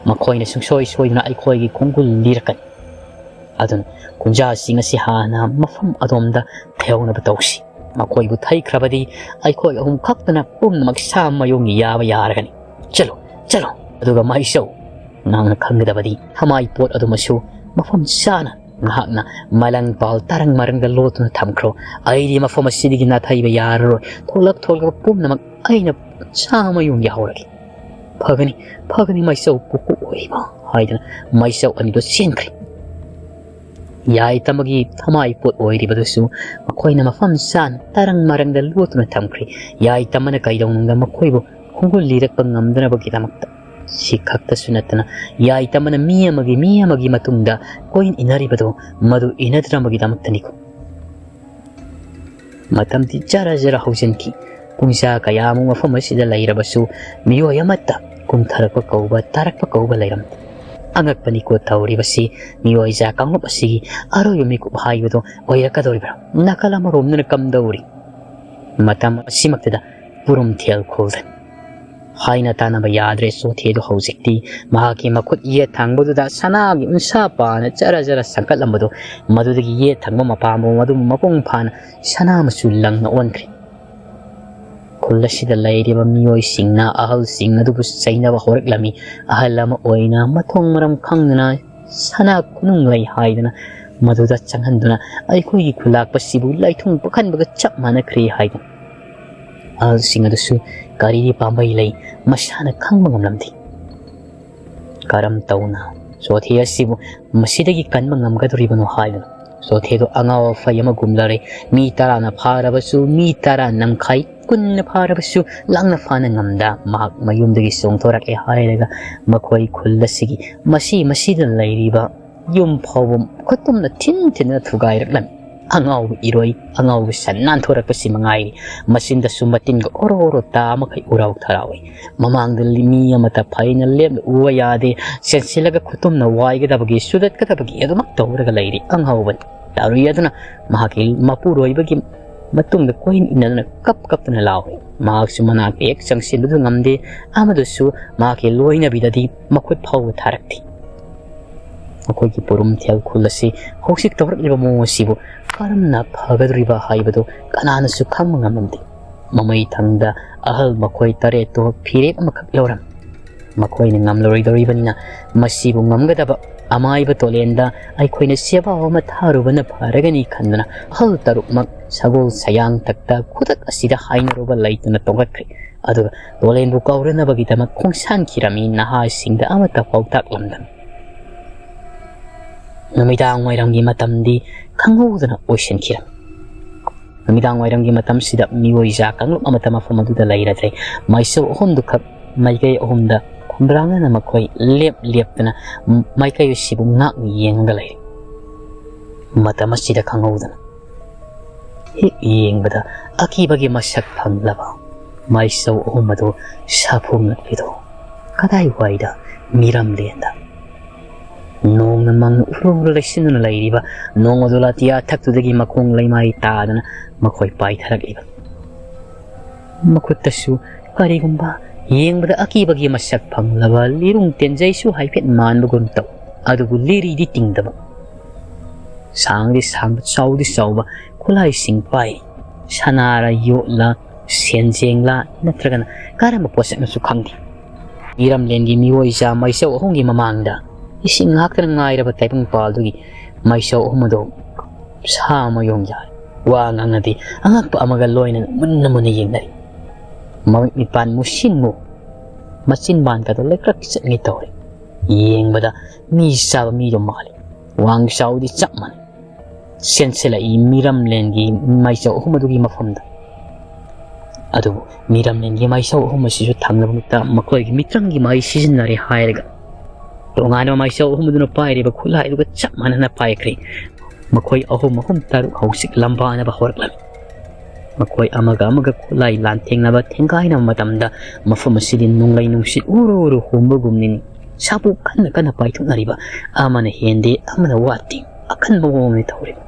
ꯃꯈꯣꯏꯅ ꯁꯨꯡꯁꯣꯏ ꯁꯣꯏꯗꯅ ꯑꯩꯈꯣꯏꯒꯤ ꯈꯣꯡꯒꯨꯜ ꯂꯤꯔꯛꯀꯅꯤ꯫ ꯑꯗꯨꯅ ꯈꯨꯟꯖꯥꯁꯤꯡ ꯑꯁꯤ ꯍꯥꯟꯅ ꯃꯐꯝ ꯑꯗꯣꯝꯗ ꯊꯩꯍꯧꯅꯕ ꯇꯧꯁꯤ꯫ ꯃꯈꯣꯏꯕꯨ ꯊꯩꯈ꯭ꯔꯕꯗꯤ ꯑꯩꯈꯣꯏ ꯑꯍꯨꯝ ꯈꯛꯇꯅ ꯄꯨꯝꯅꯃꯛ ꯁꯥ ꯃꯌꯨꯡꯒꯤ ꯌꯥꯕ ꯌꯥꯔꯒꯅꯤ꯫ ꯆꯠꯂꯣ, ꯆꯠꯂꯣ꯫ ꯑꯗꯨꯒ ꯃꯥꯏꯆꯧ, ꯅꯍꯥꯛꯅ ꯈꯪꯒꯗꯕꯗꯤ ꯊꯃꯥꯏ ꯄꯣꯠ ꯑꯗꯨꯃꯁꯨ ꯃꯐꯝ ꯆꯥꯅ ꯉꯥꯏꯍꯥꯛꯅ ꯃꯂꯪ ꯄꯥꯜ ꯇꯔꯪ ꯃꯔꯪꯗ ꯂꯣꯠꯇꯨꯅ ꯊꯝꯈ꯭ꯔꯣ꯫ ꯑꯩꯗꯤ ꯃꯐꯝ ꯑꯁꯤꯗꯒꯤ ꯅꯥꯊꯩꯕ ꯌꯥꯔꯔꯣꯏ꯫ ꯊꯣꯛꯂꯛ ꯊꯣꯛꯂꯛꯄ ꯄꯨꯝꯅꯃꯛ ꯑꯩꯅ ꯁꯥ ꯃꯌꯨꯡꯒꯤ ꯍꯧꯔꯒꯦ꯫ ꯐꯒꯅꯤ, ꯐꯒꯅꯤ, ꯃꯥꯏꯆꯧ ꯀꯨꯀꯨ ꯑꯣꯏꯔꯤꯕ ꯍꯥꯏꯗꯨꯅ ꯃꯥꯏꯆꯧ ꯑꯅꯤꯗꯨ ꯆꯦꯟꯈ꯭ꯔꯦ꯫ ꯌꯥꯏꯇꯝꯕꯒꯤ ꯊꯃꯥꯏ ꯄꯣꯠ ꯑꯣꯏꯔꯤꯕꯗꯨꯁꯨ ꯃꯈꯣꯏꯅ ꯃꯐꯝ ꯆꯥꯅ ꯇꯔꯪ ꯃꯔꯪꯗ ꯂꯣꯠꯇꯨꯅ ꯊꯝꯈ꯭ꯔꯦ꯫ ꯌꯥꯏꯇꯝꯕꯅ ꯀꯩꯗꯧꯅꯨꯡꯗ ꯃꯈꯣꯏꯕꯨ ꯈꯣꯡꯒꯨꯜ ꯂꯤꯔꯛꯄ ꯉꯝꯗꯅꯕꯒꯤꯗꯃꯛꯇ꯫ ꯁꯤ ꯈꯛꯇꯁꯨ ꯅꯠꯇꯅ ꯌꯥꯏꯇꯝꯕꯅ ꯃꯤ ꯑꯃꯒꯤ ꯃꯤ ꯑꯃꯒꯤ ꯃꯇꯨꯡꯗ ꯀꯣꯏꯟ ꯏꯟꯅꯔꯤꯕꯗꯨ ꯃꯗꯨ ꯏꯟꯅꯗꯅꯕꯒꯤꯗꯃꯛꯇꯅꯤꯀꯣ꯫ ꯃꯇꯝꯗꯤ ꯖꯔ ꯖꯔ ꯍꯧꯖꯤꯟꯈꯤ꯫ ꯄꯨꯡꯖꯥ ꯀꯌꯥꯃꯨꯛ ꯃꯐꯝ ꯑꯁꯤꯗ ꯂꯩꯔꯕꯁꯨ ꯃꯤꯑꯣꯏ ꯑꯃꯠꯇ ꯀꯨꯝꯊꯔꯛꯄ ꯀꯧꯕ, ꯇꯥꯔꯛꯄ ꯀꯧꯕ ꯂꯩꯔꯝꯗꯦ꯫ ꯑꯉꯛꯄꯅꯤꯀꯣ ꯇꯧꯔꯤꯕꯁꯤ, ꯃꯤꯑꯣꯏꯖꯥ ꯀꯥꯡꯂꯨꯞ ꯑꯁꯤꯒꯤ ꯑꯔꯣꯏꯕ ꯃꯤꯀꯨꯞ ꯍꯥꯏꯕꯗꯣ ꯑꯣꯏꯔꯛꯀꯗꯧꯔꯤꯕ꯭ꯔꯥ? ꯅꯥꯀꯜ ꯑꯃꯔꯣꯝꯗꯅ ꯀꯝꯗꯧꯔꯤ? ꯃꯇꯝ ꯑꯁꯤꯃꯛꯇꯗ ꯄꯨꯔꯨꯝꯊꯦꯜ ꯈꯨꯜꯗ ꯍꯥꯏꯅ ꯇꯥꯅꯕ ꯌꯥꯗ꯭ꯔꯦ꯫ ꯆꯣꯊꯦꯗꯨ ꯍꯧꯖꯤꯛꯇꯤ ꯃꯍꯥꯛꯀꯤ ꯃꯈꯨꯠ ꯌꯦꯠ ꯊꯪꯕꯗꯨꯗ ꯁꯅꯥꯒꯤ ꯎꯟꯁꯥ ꯄꯥꯅ ꯖꯔ ꯖꯔ ꯁꯟꯀꯠꯂꯝꯕꯗꯨ, ꯃꯗꯨꯗꯒꯤ ꯌꯦꯠ ꯊꯪꯕ ꯃꯄꯥꯝꯕꯣꯝ ꯑꯗꯨ ꯃꯄꯨꯡ ꯐꯥꯅ ꯁꯅꯥ ꯃꯆꯨ ꯂꯪꯅ ꯑꯣꯟꯈ꯭ꯔꯦ꯫ ꯈꯨꯜ ꯑꯁꯤꯗ ꯂꯩꯔꯤꯕ ꯃꯤꯑꯣꯏꯁꯤꯡꯅ, ꯑꯍꯜꯁꯤꯡ ꯑꯗꯨꯕꯨ ꯆꯩꯅꯕ ꯍꯧꯔꯛꯂꯝꯃꯤ꯫ ꯑꯍꯜ ꯑꯃ ꯑꯣꯏꯅ ꯃꯊꯣꯡ ꯃꯔꯝ ꯈꯪꯗꯅ ꯁꯅꯥ ꯈꯨꯅꯨꯡ ꯂꯩ ꯍꯥꯏꯗꯅ ꯃꯗꯨꯗ ꯆꯪꯍꯟꯗꯨꯅ ꯑꯩꯈꯣꯏꯒꯤ ꯈꯨꯂꯥꯛꯄꯁꯤꯕꯨ ꯂꯩꯊꯨꯡ ꯄꯛꯍꯟꯕꯒ ꯆꯞ ꯃꯥꯟꯅꯈ꯭ꯔꯦ ꯍꯥꯏꯗꯨꯅ꯫ ꯑꯍꯜꯁꯤꯡ ꯑꯗꯨꯁꯨ ꯀꯔꯤꯒꯤ ꯄꯥꯝꯕꯩ ꯂꯩ ꯃꯁꯥꯅ ꯈꯪꯕ ꯉꯝꯂꯝꯗꯦ꯫ ꯀꯔꯝ ꯇꯧꯅ ꯆꯣꯊꯦ ꯑꯁꯤꯕꯨ ꯃꯁꯤꯗꯒꯤ ꯀꯟꯕ ꯉꯝꯒꯗꯧꯔꯤꯕꯅꯣ ꯍꯥꯏꯗꯨꯅ ꯆꯣꯊꯦꯗꯨ ꯑꯉꯥꯎ ꯑꯐꯩ ꯑꯃꯒꯨꯝꯂꯔꯦ꯫ ꯃꯤ ꯇꯔꯥꯅ ꯐꯥꯔꯕꯁꯨ, ꯃꯤ ꯇꯔꯥ ꯅꯝꯈꯥꯏ ꯀꯨꯟꯅ ꯐꯥꯔꯕꯁꯨ ꯂꯥꯡꯅ ꯐꯥꯅ ꯉꯝꯗ ꯃꯍꯥꯛ ꯃꯌꯨꯝꯗꯒꯤ ꯆꯣꯡꯊꯣꯔꯛꯑꯦ ꯍꯥꯏꯔꯒ ꯃꯈꯣꯏ ꯈꯨꯜ ꯑꯁꯤꯒꯤ ꯃꯁꯤ ꯃꯁꯤꯗ ꯂꯩꯔꯤꯕ ꯌꯨꯝ ꯐꯥꯎꯕ ꯈꯨꯇꯨꯝꯅ ꯊꯤꯟ ꯊꯤꯟꯗꯨꯅ ꯊꯨꯒꯥꯏꯔꯛꯂꯝꯃꯤ꯫ ꯑꯉꯥꯎꯕ ꯏꯔꯣꯏ, ꯑꯉꯥꯎꯕ ꯁꯟ ꯅꯥꯟꯊꯣꯔꯛꯄꯁꯤ ꯃꯉꯥꯏꯔꯤ꯫ ꯃꯆꯤꯟꯗꯁꯨ ꯃꯇꯤꯟꯒ ꯑꯣꯔꯣ ꯑꯣꯔꯣ ꯇꯥ ꯃꯈꯩ ꯎꯔꯥꯎ ꯊꯔꯥꯎꯏ꯫ ꯃꯃꯥꯡꯗ ꯂꯤ-, ꯃꯤ ꯑꯃꯠꯇ ꯐꯩꯅ ꯂꯦꯞꯅ ꯎꯕ ꯌꯥꯗꯦ꯫ ꯆꯦꯟꯁꯤꯜꯂꯒ ꯈꯨꯇꯨꯝꯅ ꯋꯥꯏꯒꯗꯕꯒꯤ, ꯁꯨꯗꯠꯀꯗꯕꯒꯤ ꯑꯗꯨꯃꯛ ꯇꯧꯔꯒ ꯂꯩꯔꯤ꯫ ꯑꯉꯥꯎꯕꯅꯤ꯫ ꯇꯥꯔꯨꯏ ꯑꯗꯨꯅ ꯃꯍꯥꯛꯀꯤ ꯃꯄꯨꯔꯣꯏꯕꯒꯤ ꯃꯇꯨꯡꯗ ꯀꯣꯏꯏꯟ ꯏꯟꯅꯗꯨꯅ ꯀꯞ ꯀꯞꯇꯨꯅ ꯂꯥꯎꯏ꯫ ꯃꯍꯥꯛꯁꯨ ꯃꯅꯥꯛꯇ ꯍꯦꯛ ꯆꯪꯁꯤꯟꯕꯗꯨ ꯉꯝꯗꯦ꯫ ꯑꯃꯗꯨꯁꯨ ꯃꯍꯥꯛꯀꯤ ꯂꯣꯏꯅꯕꯤꯗꯗꯤ ꯃꯈꯨꯠ ꯐꯥꯎꯕ ꯊꯥꯔꯛꯇꯦ꯫ ꯃꯈꯣꯏꯒꯤ ꯄꯨꯔꯨꯝꯊꯦꯜ ꯈꯨꯜ ꯑꯁꯤ ꯍꯧꯖꯤꯛ ꯇꯧꯔꯛꯂꯤꯕ ꯃꯑꯣꯡ ꯑꯁꯤꯕꯨ ꯀꯔꯝꯅ ꯐꯒꯗꯧꯔꯤꯕ ꯍꯥꯏꯕꯗꯨ ꯀꯅꯥꯅꯁꯨ ꯈꯪꯕ ꯉꯝꯂꯝꯗꯦ꯫ ꯃꯃꯩ ꯊꯪꯗ ꯑꯍꯜ ꯃꯈꯣꯏ ꯇꯔꯦꯠꯇꯨ ꯐꯤꯔꯦꯞ ꯑꯃꯈꯛ ꯂꯧꯔꯝꯃꯤ꯫ ꯃꯈꯣꯏꯅ ꯉꯝꯂꯔꯣꯏꯗꯧꯔꯤꯕꯅꯤꯅ ꯃꯁꯤꯕꯨ ꯉꯝꯒꯗꯕ ꯑꯃꯥꯏꯕ ꯇꯣꯂꯦꯟꯗ ꯑꯩꯈꯣꯏꯅ ꯁꯦꯕꯥ ꯑꯃ ꯊꯥꯔꯨꯕꯅ ꯐꯔꯒꯅꯤ ꯈꯟꯗꯨꯅ ꯑꯍꯜ ꯇꯔꯨꯛꯃꯛ ꯁꯒꯣꯜ ꯁꯌꯥꯡꯊꯛꯇ ꯈꯨꯗꯛ ꯑꯁꯤꯗ ꯍꯥꯏꯅꯔꯨꯕ ꯂꯩꯇꯅ ꯇꯣꯡꯈꯠꯈ꯭ꯔꯦ꯫ ꯑꯗꯨꯒ ꯇꯣꯂꯦꯟꯕꯨ ꯀꯧꯔꯅꯕꯒꯤꯗꯃꯛ ꯈꯣꯡꯁꯥꯟꯈꯤꯔꯝꯃꯤ꯫ ꯅꯍꯥꯁꯤꯡꯗ ꯑꯃꯠꯇ ꯄꯥꯎꯇꯥꯛ ꯂꯝꯗꯝꯃꯤ꯫ ꯅꯨꯃꯤꯗꯥꯡ ꯋꯥꯏꯔꯝꯒꯤ ꯃꯇꯝꯗꯤ ꯈꯪꯍꯧꯗꯅ ꯑꯣꯏꯁꯤꯟꯈꯤꯔꯝꯃꯤ꯫ ꯅꯨꯃꯤꯗꯥꯡ ꯋꯥꯏꯔꯝꯒꯤ ꯃꯇꯝꯁꯤꯗ ꯃꯤꯑꯣꯏꯖꯥ ꯀꯥꯡꯂꯨꯞ ꯑꯃꯠꯇ ꯃꯐꯝ ꯑꯗꯨꯗ ꯂꯩꯔꯗ꯭ꯔꯦ꯫ ꯃꯥꯏꯁꯧ ꯑꯍꯨꯝꯗꯨꯈꯛ ꯃꯥꯏꯀꯩ ꯑꯍꯨꯝꯗ ꯈꯨꯝꯕ꯭ꯔꯥꯡꯅꯅ ꯃꯈꯣꯏ ꯂꯦꯞ ꯂꯦꯞꯇꯅ ꯃꯥꯏꯀꯩ ꯑꯁꯤꯕꯨ ꯉꯥꯛꯅ ꯌꯦꯡꯉꯒ ꯂꯩꯔꯤ꯫ ꯃꯇꯝ ꯑꯁꯤꯗ ꯈꯪꯍꯧꯗꯅ ꯍꯦꯛ ꯌꯦꯡꯕꯗ ꯑꯀꯤꯕꯒꯤ ꯃꯁꯛ ꯐꯪꯂꯕ ꯃꯥꯏꯁꯧ ꯑꯍꯨꯝ ꯑꯗꯨ ꯁꯥꯐꯣꯡꯂꯛꯂꯤꯗꯨ ꯀꯗꯥꯏꯋꯥꯏꯗ? ꯃꯤꯔꯝꯂꯦꯟꯗ꯫ ꯅꯣꯡꯅ ꯃꯪ ꯎꯔꯨ ꯎꯔꯨ ꯂꯩꯁꯤꯟꯗꯨꯅ ꯂꯩꯔꯤꯕ ꯅꯣꯡ ꯑꯗꯨ ꯂꯥꯇꯤꯌꯥ ꯊꯛꯇꯨꯗꯒꯤ ꯃꯈꯣꯡ ꯂꯩꯃꯥꯏ ꯇꯥꯗꯅ ꯃꯈꯣꯏ ꯄꯥꯏꯊꯔꯛꯂꯤꯕ꯫ ꯃꯈꯨꯠꯇꯁꯨ ꯀꯔꯤꯒꯨꯝꯕ ꯌꯦꯡꯕꯗ ꯑꯀꯤꯕꯒꯤ ꯃꯁꯛ ꯐꯪꯂꯕ ꯂꯤꯔꯨꯡ ꯇꯦꯟꯖꯩꯁꯨ ꯍꯥꯏꯐꯦꯠ ꯃꯥꯟꯕꯒꯨꯝ ꯇꯧ, ꯑꯗꯨꯕꯨ ꯂꯤꯔꯤꯗꯤ ꯇꯤꯡꯗꯕ꯫ ꯁꯥꯡꯗꯤ ꯁꯥꯡꯕ, ꯆꯥꯎꯗꯤ ꯆꯥꯎꯕ ꯈꯨꯠꯂꯥꯏꯁꯤꯡ ꯄꯥꯏ꯫ ꯁꯅꯥꯔ ꯌꯣꯠꯂ, ꯁꯦꯟꯖꯦꯡꯂ, ꯅꯠꯇ꯭ꯔꯒꯅ ꯀꯔꯝꯕ ꯄꯣꯠꯁꯛꯅꯣꯁꯨ ꯈꯪꯗꯦ꯫ ꯃꯤꯔꯝꯂꯦꯟꯒꯤ ꯃꯤꯑꯣꯏꯖꯥ ꯃꯩꯆꯧ ꯑꯍꯨꯝꯒꯤ ꯃꯃꯥꯡꯗ ꯏꯁꯤꯡ ꯉꯥꯛꯇꯅ ꯉꯥꯏꯔꯕ ꯇꯥꯏꯕꯪꯄꯥꯜꯗꯨꯒꯤ ꯃꯩꯁꯧ ꯑꯍꯨꯝ ꯑꯗꯨ ꯁꯥ ꯑꯃ ꯌꯣꯡ ꯌꯥꯔꯦ꯫ ꯋꯥ ꯉꯥꯡꯅꯗꯦ꯫ ꯑꯉꯛꯄ ꯑꯃꯒ ꯂꯣꯏꯅꯅ ꯃꯨꯟꯅ ꯃꯨꯟꯅ ꯌꯦꯡꯅꯔꯤ꯫ ꯃꯃꯤꯠ ꯃꯤꯄꯥꯟ ꯃꯨꯁꯤꯟ ꯃꯨ, ꯃꯆꯤꯟꯕꯥꯟꯒꯗꯣ ꯂꯩꯀ꯭ꯔꯛ ꯆꯠꯉꯩ ꯇꯧꯔꯦ꯫ ꯌꯦꯡꯕꯗ ꯃꯤ ꯆꯥꯕ ꯃꯤꯗꯣ ꯃꯥꯜꯂꯤ꯫ ꯋꯥꯡ ꯆꯥꯎꯗꯤ ꯆꯞ ꯃꯥꯟꯅꯩ꯫ ꯆꯦꯟꯁꯤꯜꯂꯛꯏ ꯃꯤꯔꯝꯂꯦꯟꯒꯤ ꯃꯩꯁꯧ ꯑꯍꯨꯝ ꯑꯗꯨꯒꯤ ꯃꯐꯝꯗ꯫ ꯑꯗꯨꯕꯨ ꯃꯤꯔꯝꯂꯦꯟꯒꯤ ꯃꯩꯁꯧ ꯑꯍꯨꯝ ꯑꯁꯤꯁꯨ ꯊꯪꯅꯕ ꯃꯤꯠꯇ ꯃꯈꯣꯏꯒꯤ ꯃꯤꯇ꯭ꯔꯪꯒꯤ ꯃꯍꯩ ꯁꯤꯖꯤꯟꯅꯔꯦ ꯍꯥꯏꯔꯒ, ꯇꯣꯉꯥꯟꯕ ꯃꯩꯁꯧ ꯑꯍꯨꯝ ꯑꯗꯨꯅ ꯄꯥꯏꯔꯤꯕ ꯈꯨꯠꯂꯥꯏ ꯑꯗꯨꯒ ꯆꯞ ꯃꯥꯟꯅꯅ ꯄꯥꯏꯈ꯭ꯔꯦ꯫ ꯃꯈꯣꯏ ꯑꯍꯨꯝ ꯑꯍꯨꯝ ꯇꯔꯨꯛ ꯍꯧꯖꯤꯛ ꯂꯝꯕꯥꯅꯕ ꯍꯧꯔꯛꯂꯝꯃꯤ꯫ ꯃꯈꯣꯏ ꯑꯃꯒ ꯑꯃꯒ ꯈꯨꯠꯂꯥꯏ ꯂꯥꯟꯊꯦꯡꯅꯕ ꯊꯦꯡꯒꯥꯏꯅꯕ ꯃꯇꯝꯗ ꯃꯐꯝ ꯑꯁꯤꯗꯤ ꯅꯣꯡꯂꯩ ꯅꯨꯡꯁꯤꯠ ꯎꯔꯨ ꯎꯔꯨ ꯍꯨꯝꯕꯒꯨꯝꯅꯤꯅꯤ꯫ ꯁꯥꯄꯨ ꯀꯟꯅ ꯀꯟꯅ ꯄꯥꯏꯊꯣꯛꯅꯔꯤꯕ, ꯑꯃꯅ ꯍꯦꯟꯗꯦ, ꯑꯃꯅ ꯋꯥꯠꯇꯦ, ꯑꯀꯟꯕ ꯃꯑꯣꯡꯅꯤ ꯇꯧꯔꯤꯕ꯫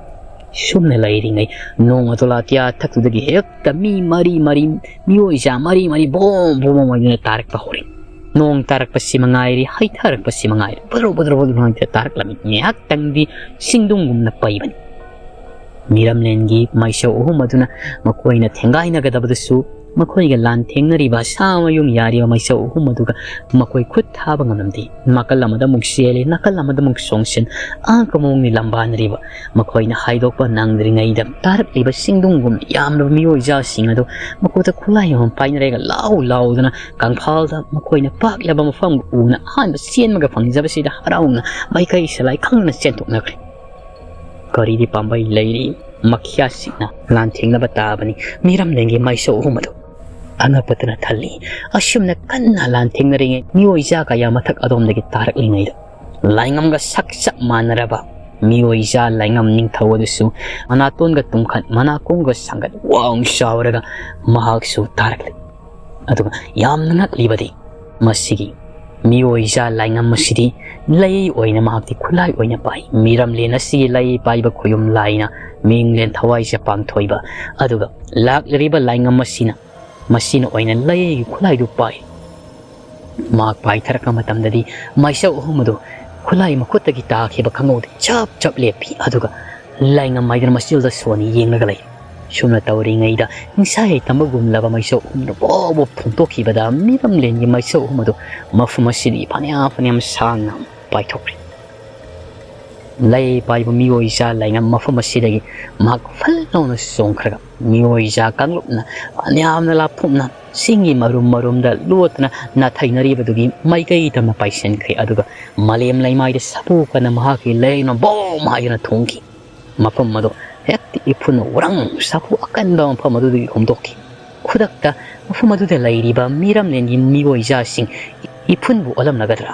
ꯁꯨꯝꯅ ꯂꯩꯔꯤꯉꯩ ꯅꯣꯡ ꯑꯗꯣꯂꯥꯇꯤꯌꯥ ꯊꯛꯇꯨꯗꯒꯤ ꯍꯦꯛꯇ ꯃꯤ ꯃꯔꯤ ꯃꯔꯤ, ꯃꯤꯑꯣꯏ ꯖꯥ ꯃꯔꯤ ꯃꯔꯤ ꯕꯣꯝ ꯕꯣꯝ ꯕꯣꯝ ꯑꯣꯏꯗꯨꯅ ꯇꯥꯔꯛꯄ ꯍꯧꯔꯦ꯫ ꯅꯣꯡ ꯇꯥꯔꯛꯄꯁꯤ ꯃꯉꯥꯏꯔꯤ, ꯍꯩꯊꯔꯛꯄꯁꯤ ꯃꯉꯥꯏꯔꯤ, ꯕꯗ꯭ꯔꯧ ꯕꯗ꯭ꯔꯧ ꯕꯗ꯭ꯔꯧ ꯍꯦꯛꯇ ꯇꯥꯔꯛꯂꯝꯃꯤ꯫ ꯉꯥꯏꯍꯥꯛꯇꯪꯗꯤ ꯁꯤꯡꯗꯨꯡꯒꯨꯝꯅ ꯄꯩꯕꯅꯤ꯫ ꯃꯤꯔꯝꯂꯦꯟꯒꯤ ꯃꯩꯁꯧ ꯑꯍꯨꯝ ꯑꯗꯨꯅ ꯃꯈꯣꯏꯅ ꯊꯦꯡꯒꯥꯏꯅꯒꯗꯕꯗꯨꯁꯨ, ꯃꯈꯣꯏꯒ ꯂꯥꯟ ꯊꯦꯡꯅꯔꯤꯕ ꯁꯥ ꯃꯌꯨꯡ ꯌꯥꯔꯤꯕ ꯃꯩꯁꯧ ꯑꯍꯨꯝ ꯑꯗꯨꯒ ꯃꯈꯣꯏ ꯈꯨꯠ ꯊꯥꯕ ꯉꯝꯂꯝꯗꯦ꯫ ꯅꯥꯀꯜ ꯑꯃꯗ ꯑꯃꯨꯛ ꯆꯦꯜꯂꯤ, ꯅꯥꯀꯜ ꯑꯃꯗ ꯑꯃꯨꯛ ꯆꯣꯡꯁꯤꯟ, ꯑꯉꯛꯄ ꯃꯑꯣꯡꯅꯤ ꯂꯝꯕꯥꯅꯔꯤꯕ꯫ ꯃꯈꯣꯏꯅ ꯍꯥꯏꯗꯣꯛꯄ ꯅꯪꯗ꯭ꯔꯤꯉꯩꯗ ꯇꯥꯔꯛꯂꯤꯕ ꯆꯤꯡꯗꯨꯝꯒꯨꯝ ꯌꯥꯝꯂꯕ ꯃꯤꯑꯣꯏꯖꯥꯁꯤꯡ ꯑꯗꯨ ꯃꯈꯣꯏꯗ ꯈꯨꯠꯂꯥꯏ ꯑꯃꯃꯝ ꯄꯥꯏꯅꯔꯒ ꯂꯥꯎ ꯂꯥꯎꯗꯅ ꯀꯪꯐꯥꯜꯗ ꯃꯈꯣꯏꯅ ꯄꯥꯛꯂꯕ ꯃꯐꯝ ꯎꯅ ꯑꯍꯥꯟꯕ ꯆꯦꯟꯕꯒ ꯐꯪꯖꯕꯁꯤꯗ ꯍꯔꯥꯎꯅ ꯃꯥꯏꯀꯩ ꯁꯂꯥꯏ ꯈꯪꯗꯅ ꯆꯦꯟꯊꯣꯛꯅꯈ꯭ꯔꯦ꯫ ꯀꯔꯤꯗꯤ ꯄꯥꯝꯕꯩ ꯂꯩꯔꯤ, ꯃꯈꯤꯌꯥꯁꯤꯡꯅ ꯂꯥꯟꯊꯦꯡꯅꯕ ꯇꯥꯕꯅꯤ꯫ ꯃꯤꯔꯝꯂꯦꯟꯒꯤ ꯃꯩꯁꯧ ꯑꯍꯨꯝ ꯑꯗꯨ ꯑꯉꯛꯄꯇꯅ ꯊꯜꯂꯤ꯫ ꯑꯁꯨꯝꯅ ꯀꯟꯅ ꯂꯥꯟꯊꯦꯡꯅꯔꯤꯉꯩ ꯃꯤꯑꯣꯏꯖꯥ ꯀꯌꯥ ꯃꯊꯛ ꯑꯗꯣꯝꯗꯒꯤ ꯇꯥꯔꯛꯂꯤꯉꯩꯗ ꯂꯥꯏꯉꯝꯒ ꯁꯛ ꯆꯞ ꯃꯥꯟꯅꯔꯕ ꯃꯤꯑꯣꯏꯖꯥ ꯂꯥꯏꯉꯝ ꯅꯤꯡꯊꯧ ꯑꯗꯨꯁꯨ ꯃꯅꯥꯇꯣꯟꯒ ꯇꯨꯝꯈꯠ, ꯃꯅꯥꯀꯣꯡꯒ ꯁꯥꯡꯒꯠ, ꯋꯥꯡ ꯆꯥꯎꯔꯒ ꯃꯍꯥꯛꯁꯨ ꯇꯥꯔꯛꯂꯤ꯫ ꯑꯗꯨꯒ ꯌꯥꯝꯅ ꯉꯛꯂꯤꯕꯗꯤ ꯃꯁꯤꯒꯤ ꯃꯤꯑꯣꯏꯖꯥ ꯂꯥꯏꯉꯝ ꯑꯁꯤꯗꯤ ꯂꯩ ꯑꯣꯏꯅ ꯃꯍꯥꯛꯇꯤ ꯈꯨꯠꯂꯥꯏ ꯑꯣꯏꯅ ꯄꯥꯏ꯫ ꯃꯤꯔꯝꯂꯦꯟ ꯑꯁꯤꯒꯤ ꯂꯩ ꯄꯥꯏꯕ ꯈꯨꯌꯨꯝ ꯂꯥꯏꯅ ꯃꯤꯡꯂꯦꯟ ꯊꯋꯥꯏꯁꯦ ꯄꯥꯡꯊꯣꯏꯕ꯫ ꯑꯗꯨꯒ ꯂꯥꯛꯂꯤꯕ ꯂꯥꯏꯉꯝ ꯑꯁꯤꯅ ꯃꯁꯤꯅ ꯑꯣꯏꯅ ꯂꯩꯒꯤ ꯈꯨꯠꯂꯥꯏꯗꯨ ꯄꯥꯏ꯫ ꯃꯍꯥꯛ ꯄꯥꯏꯊꯔꯛꯄ ꯃꯇꯝꯗꯗꯤ ꯃꯩꯁꯧ ꯑꯍꯨꯝ ꯑꯗꯨ ꯈꯨꯠꯂꯥꯏ ꯃꯈꯨꯠꯇꯒꯤ ꯇꯥꯈꯤꯕ ꯈꯪꯍꯧꯗꯦ꯫ ꯆꯞ ꯆꯞ ꯂꯦꯞꯄꯤ꯫ ꯑꯗꯨꯒ ꯂꯥꯏꯉꯝ ꯍꯥꯏꯗꯨꯅ ꯃꯆꯤꯜꯗ ꯁꯣꯟꯅ ꯌꯦꯡꯂꯒ ꯂꯩ꯫ ꯁꯨꯝꯅ ꯇꯧꯔꯤꯉꯩꯗ ꯅꯤꯡꯁꯥ ꯍꯩ ꯇꯝꯕꯒꯨꯝꯂꯕ ꯃꯩꯁꯧ ꯑꯍꯨꯝꯗꯨ ꯕꯣ ꯕꯣ ꯐꯣꯡꯗꯣꯛꯈꯤꯕꯗ ꯃꯤꯔꯝꯂꯦꯟꯒꯤ ꯃꯩꯁꯧ ꯑꯍꯨꯝ ꯑꯗꯨ ꯃꯐꯝ ꯑꯁꯤꯗꯒꯤ ꯐꯅꯌꯥꯝ ꯐꯅꯌꯥꯝ ꯁꯥꯡꯅ ꯄꯥꯏꯊꯣꯛꯈ꯭ꯔꯦ꯫ ꯂꯩ ꯄꯥꯏꯕ ꯃꯤꯑꯣꯏꯖꯥ ꯂꯩꯉꯝ ꯃꯐꯝ ꯑꯁꯤꯗꯒꯤ ꯃꯍꯥꯛ ꯐꯜ ꯂꯥꯎꯅ ꯆꯣꯡꯈ꯭ꯔꯒ ꯃꯤꯑꯣꯏꯖꯥ ꯀꯥꯡꯂꯨꯞꯅ ꯌꯥꯝꯅ ꯂꯥꯞꯊꯣꯛꯅ ꯆꯤꯡꯒꯤ ꯃꯔꯨꯝ ꯃꯔꯨꯝꯗ ꯂꯣꯠꯇꯅ ꯅꯥꯊꯩꯅꯔꯤꯕꯗꯨꯒꯤ ꯃꯥꯏꯀꯩ ꯇꯝꯅ ꯄꯥꯏꯁꯤꯟꯈ꯭ꯔꯦ꯫ ꯑꯗꯨꯒ ꯃꯥꯂꯦꯝ ꯂꯩꯃꯥꯏꯗ ꯁꯥꯐꯨ ꯀꯟꯅ ꯃꯍꯥꯛꯀꯤ ꯂꯩꯅ ꯕꯣꯝ ꯍꯥꯏꯗꯨꯅ ꯊꯣꯡꯈꯤ꯫ ꯃꯐꯝ ꯑꯗꯨ ꯍꯦꯛꯇ ꯏꯐꯨꯟꯅ ꯎꯔꯪ ꯁꯥꯐꯨ ꯑꯀꯟꯕ ꯃꯐꯝ ꯑꯗꯨꯗꯒꯤ ꯍꯨꯝꯗꯣꯛꯈꯤ꯫ ꯈꯨꯗꯛꯇ ꯃꯐꯝ ꯑꯗꯨꯗ ꯂꯩꯔꯤꯕ ꯃꯤꯔꯝꯂꯦꯟꯒꯤ ꯃꯤꯑꯣꯏꯖꯥꯁꯤꯡ ꯏꯐꯨꯟꯕꯨ ꯑꯣꯜꯂꯝꯂꯒꯗ꯭ꯔꯥ?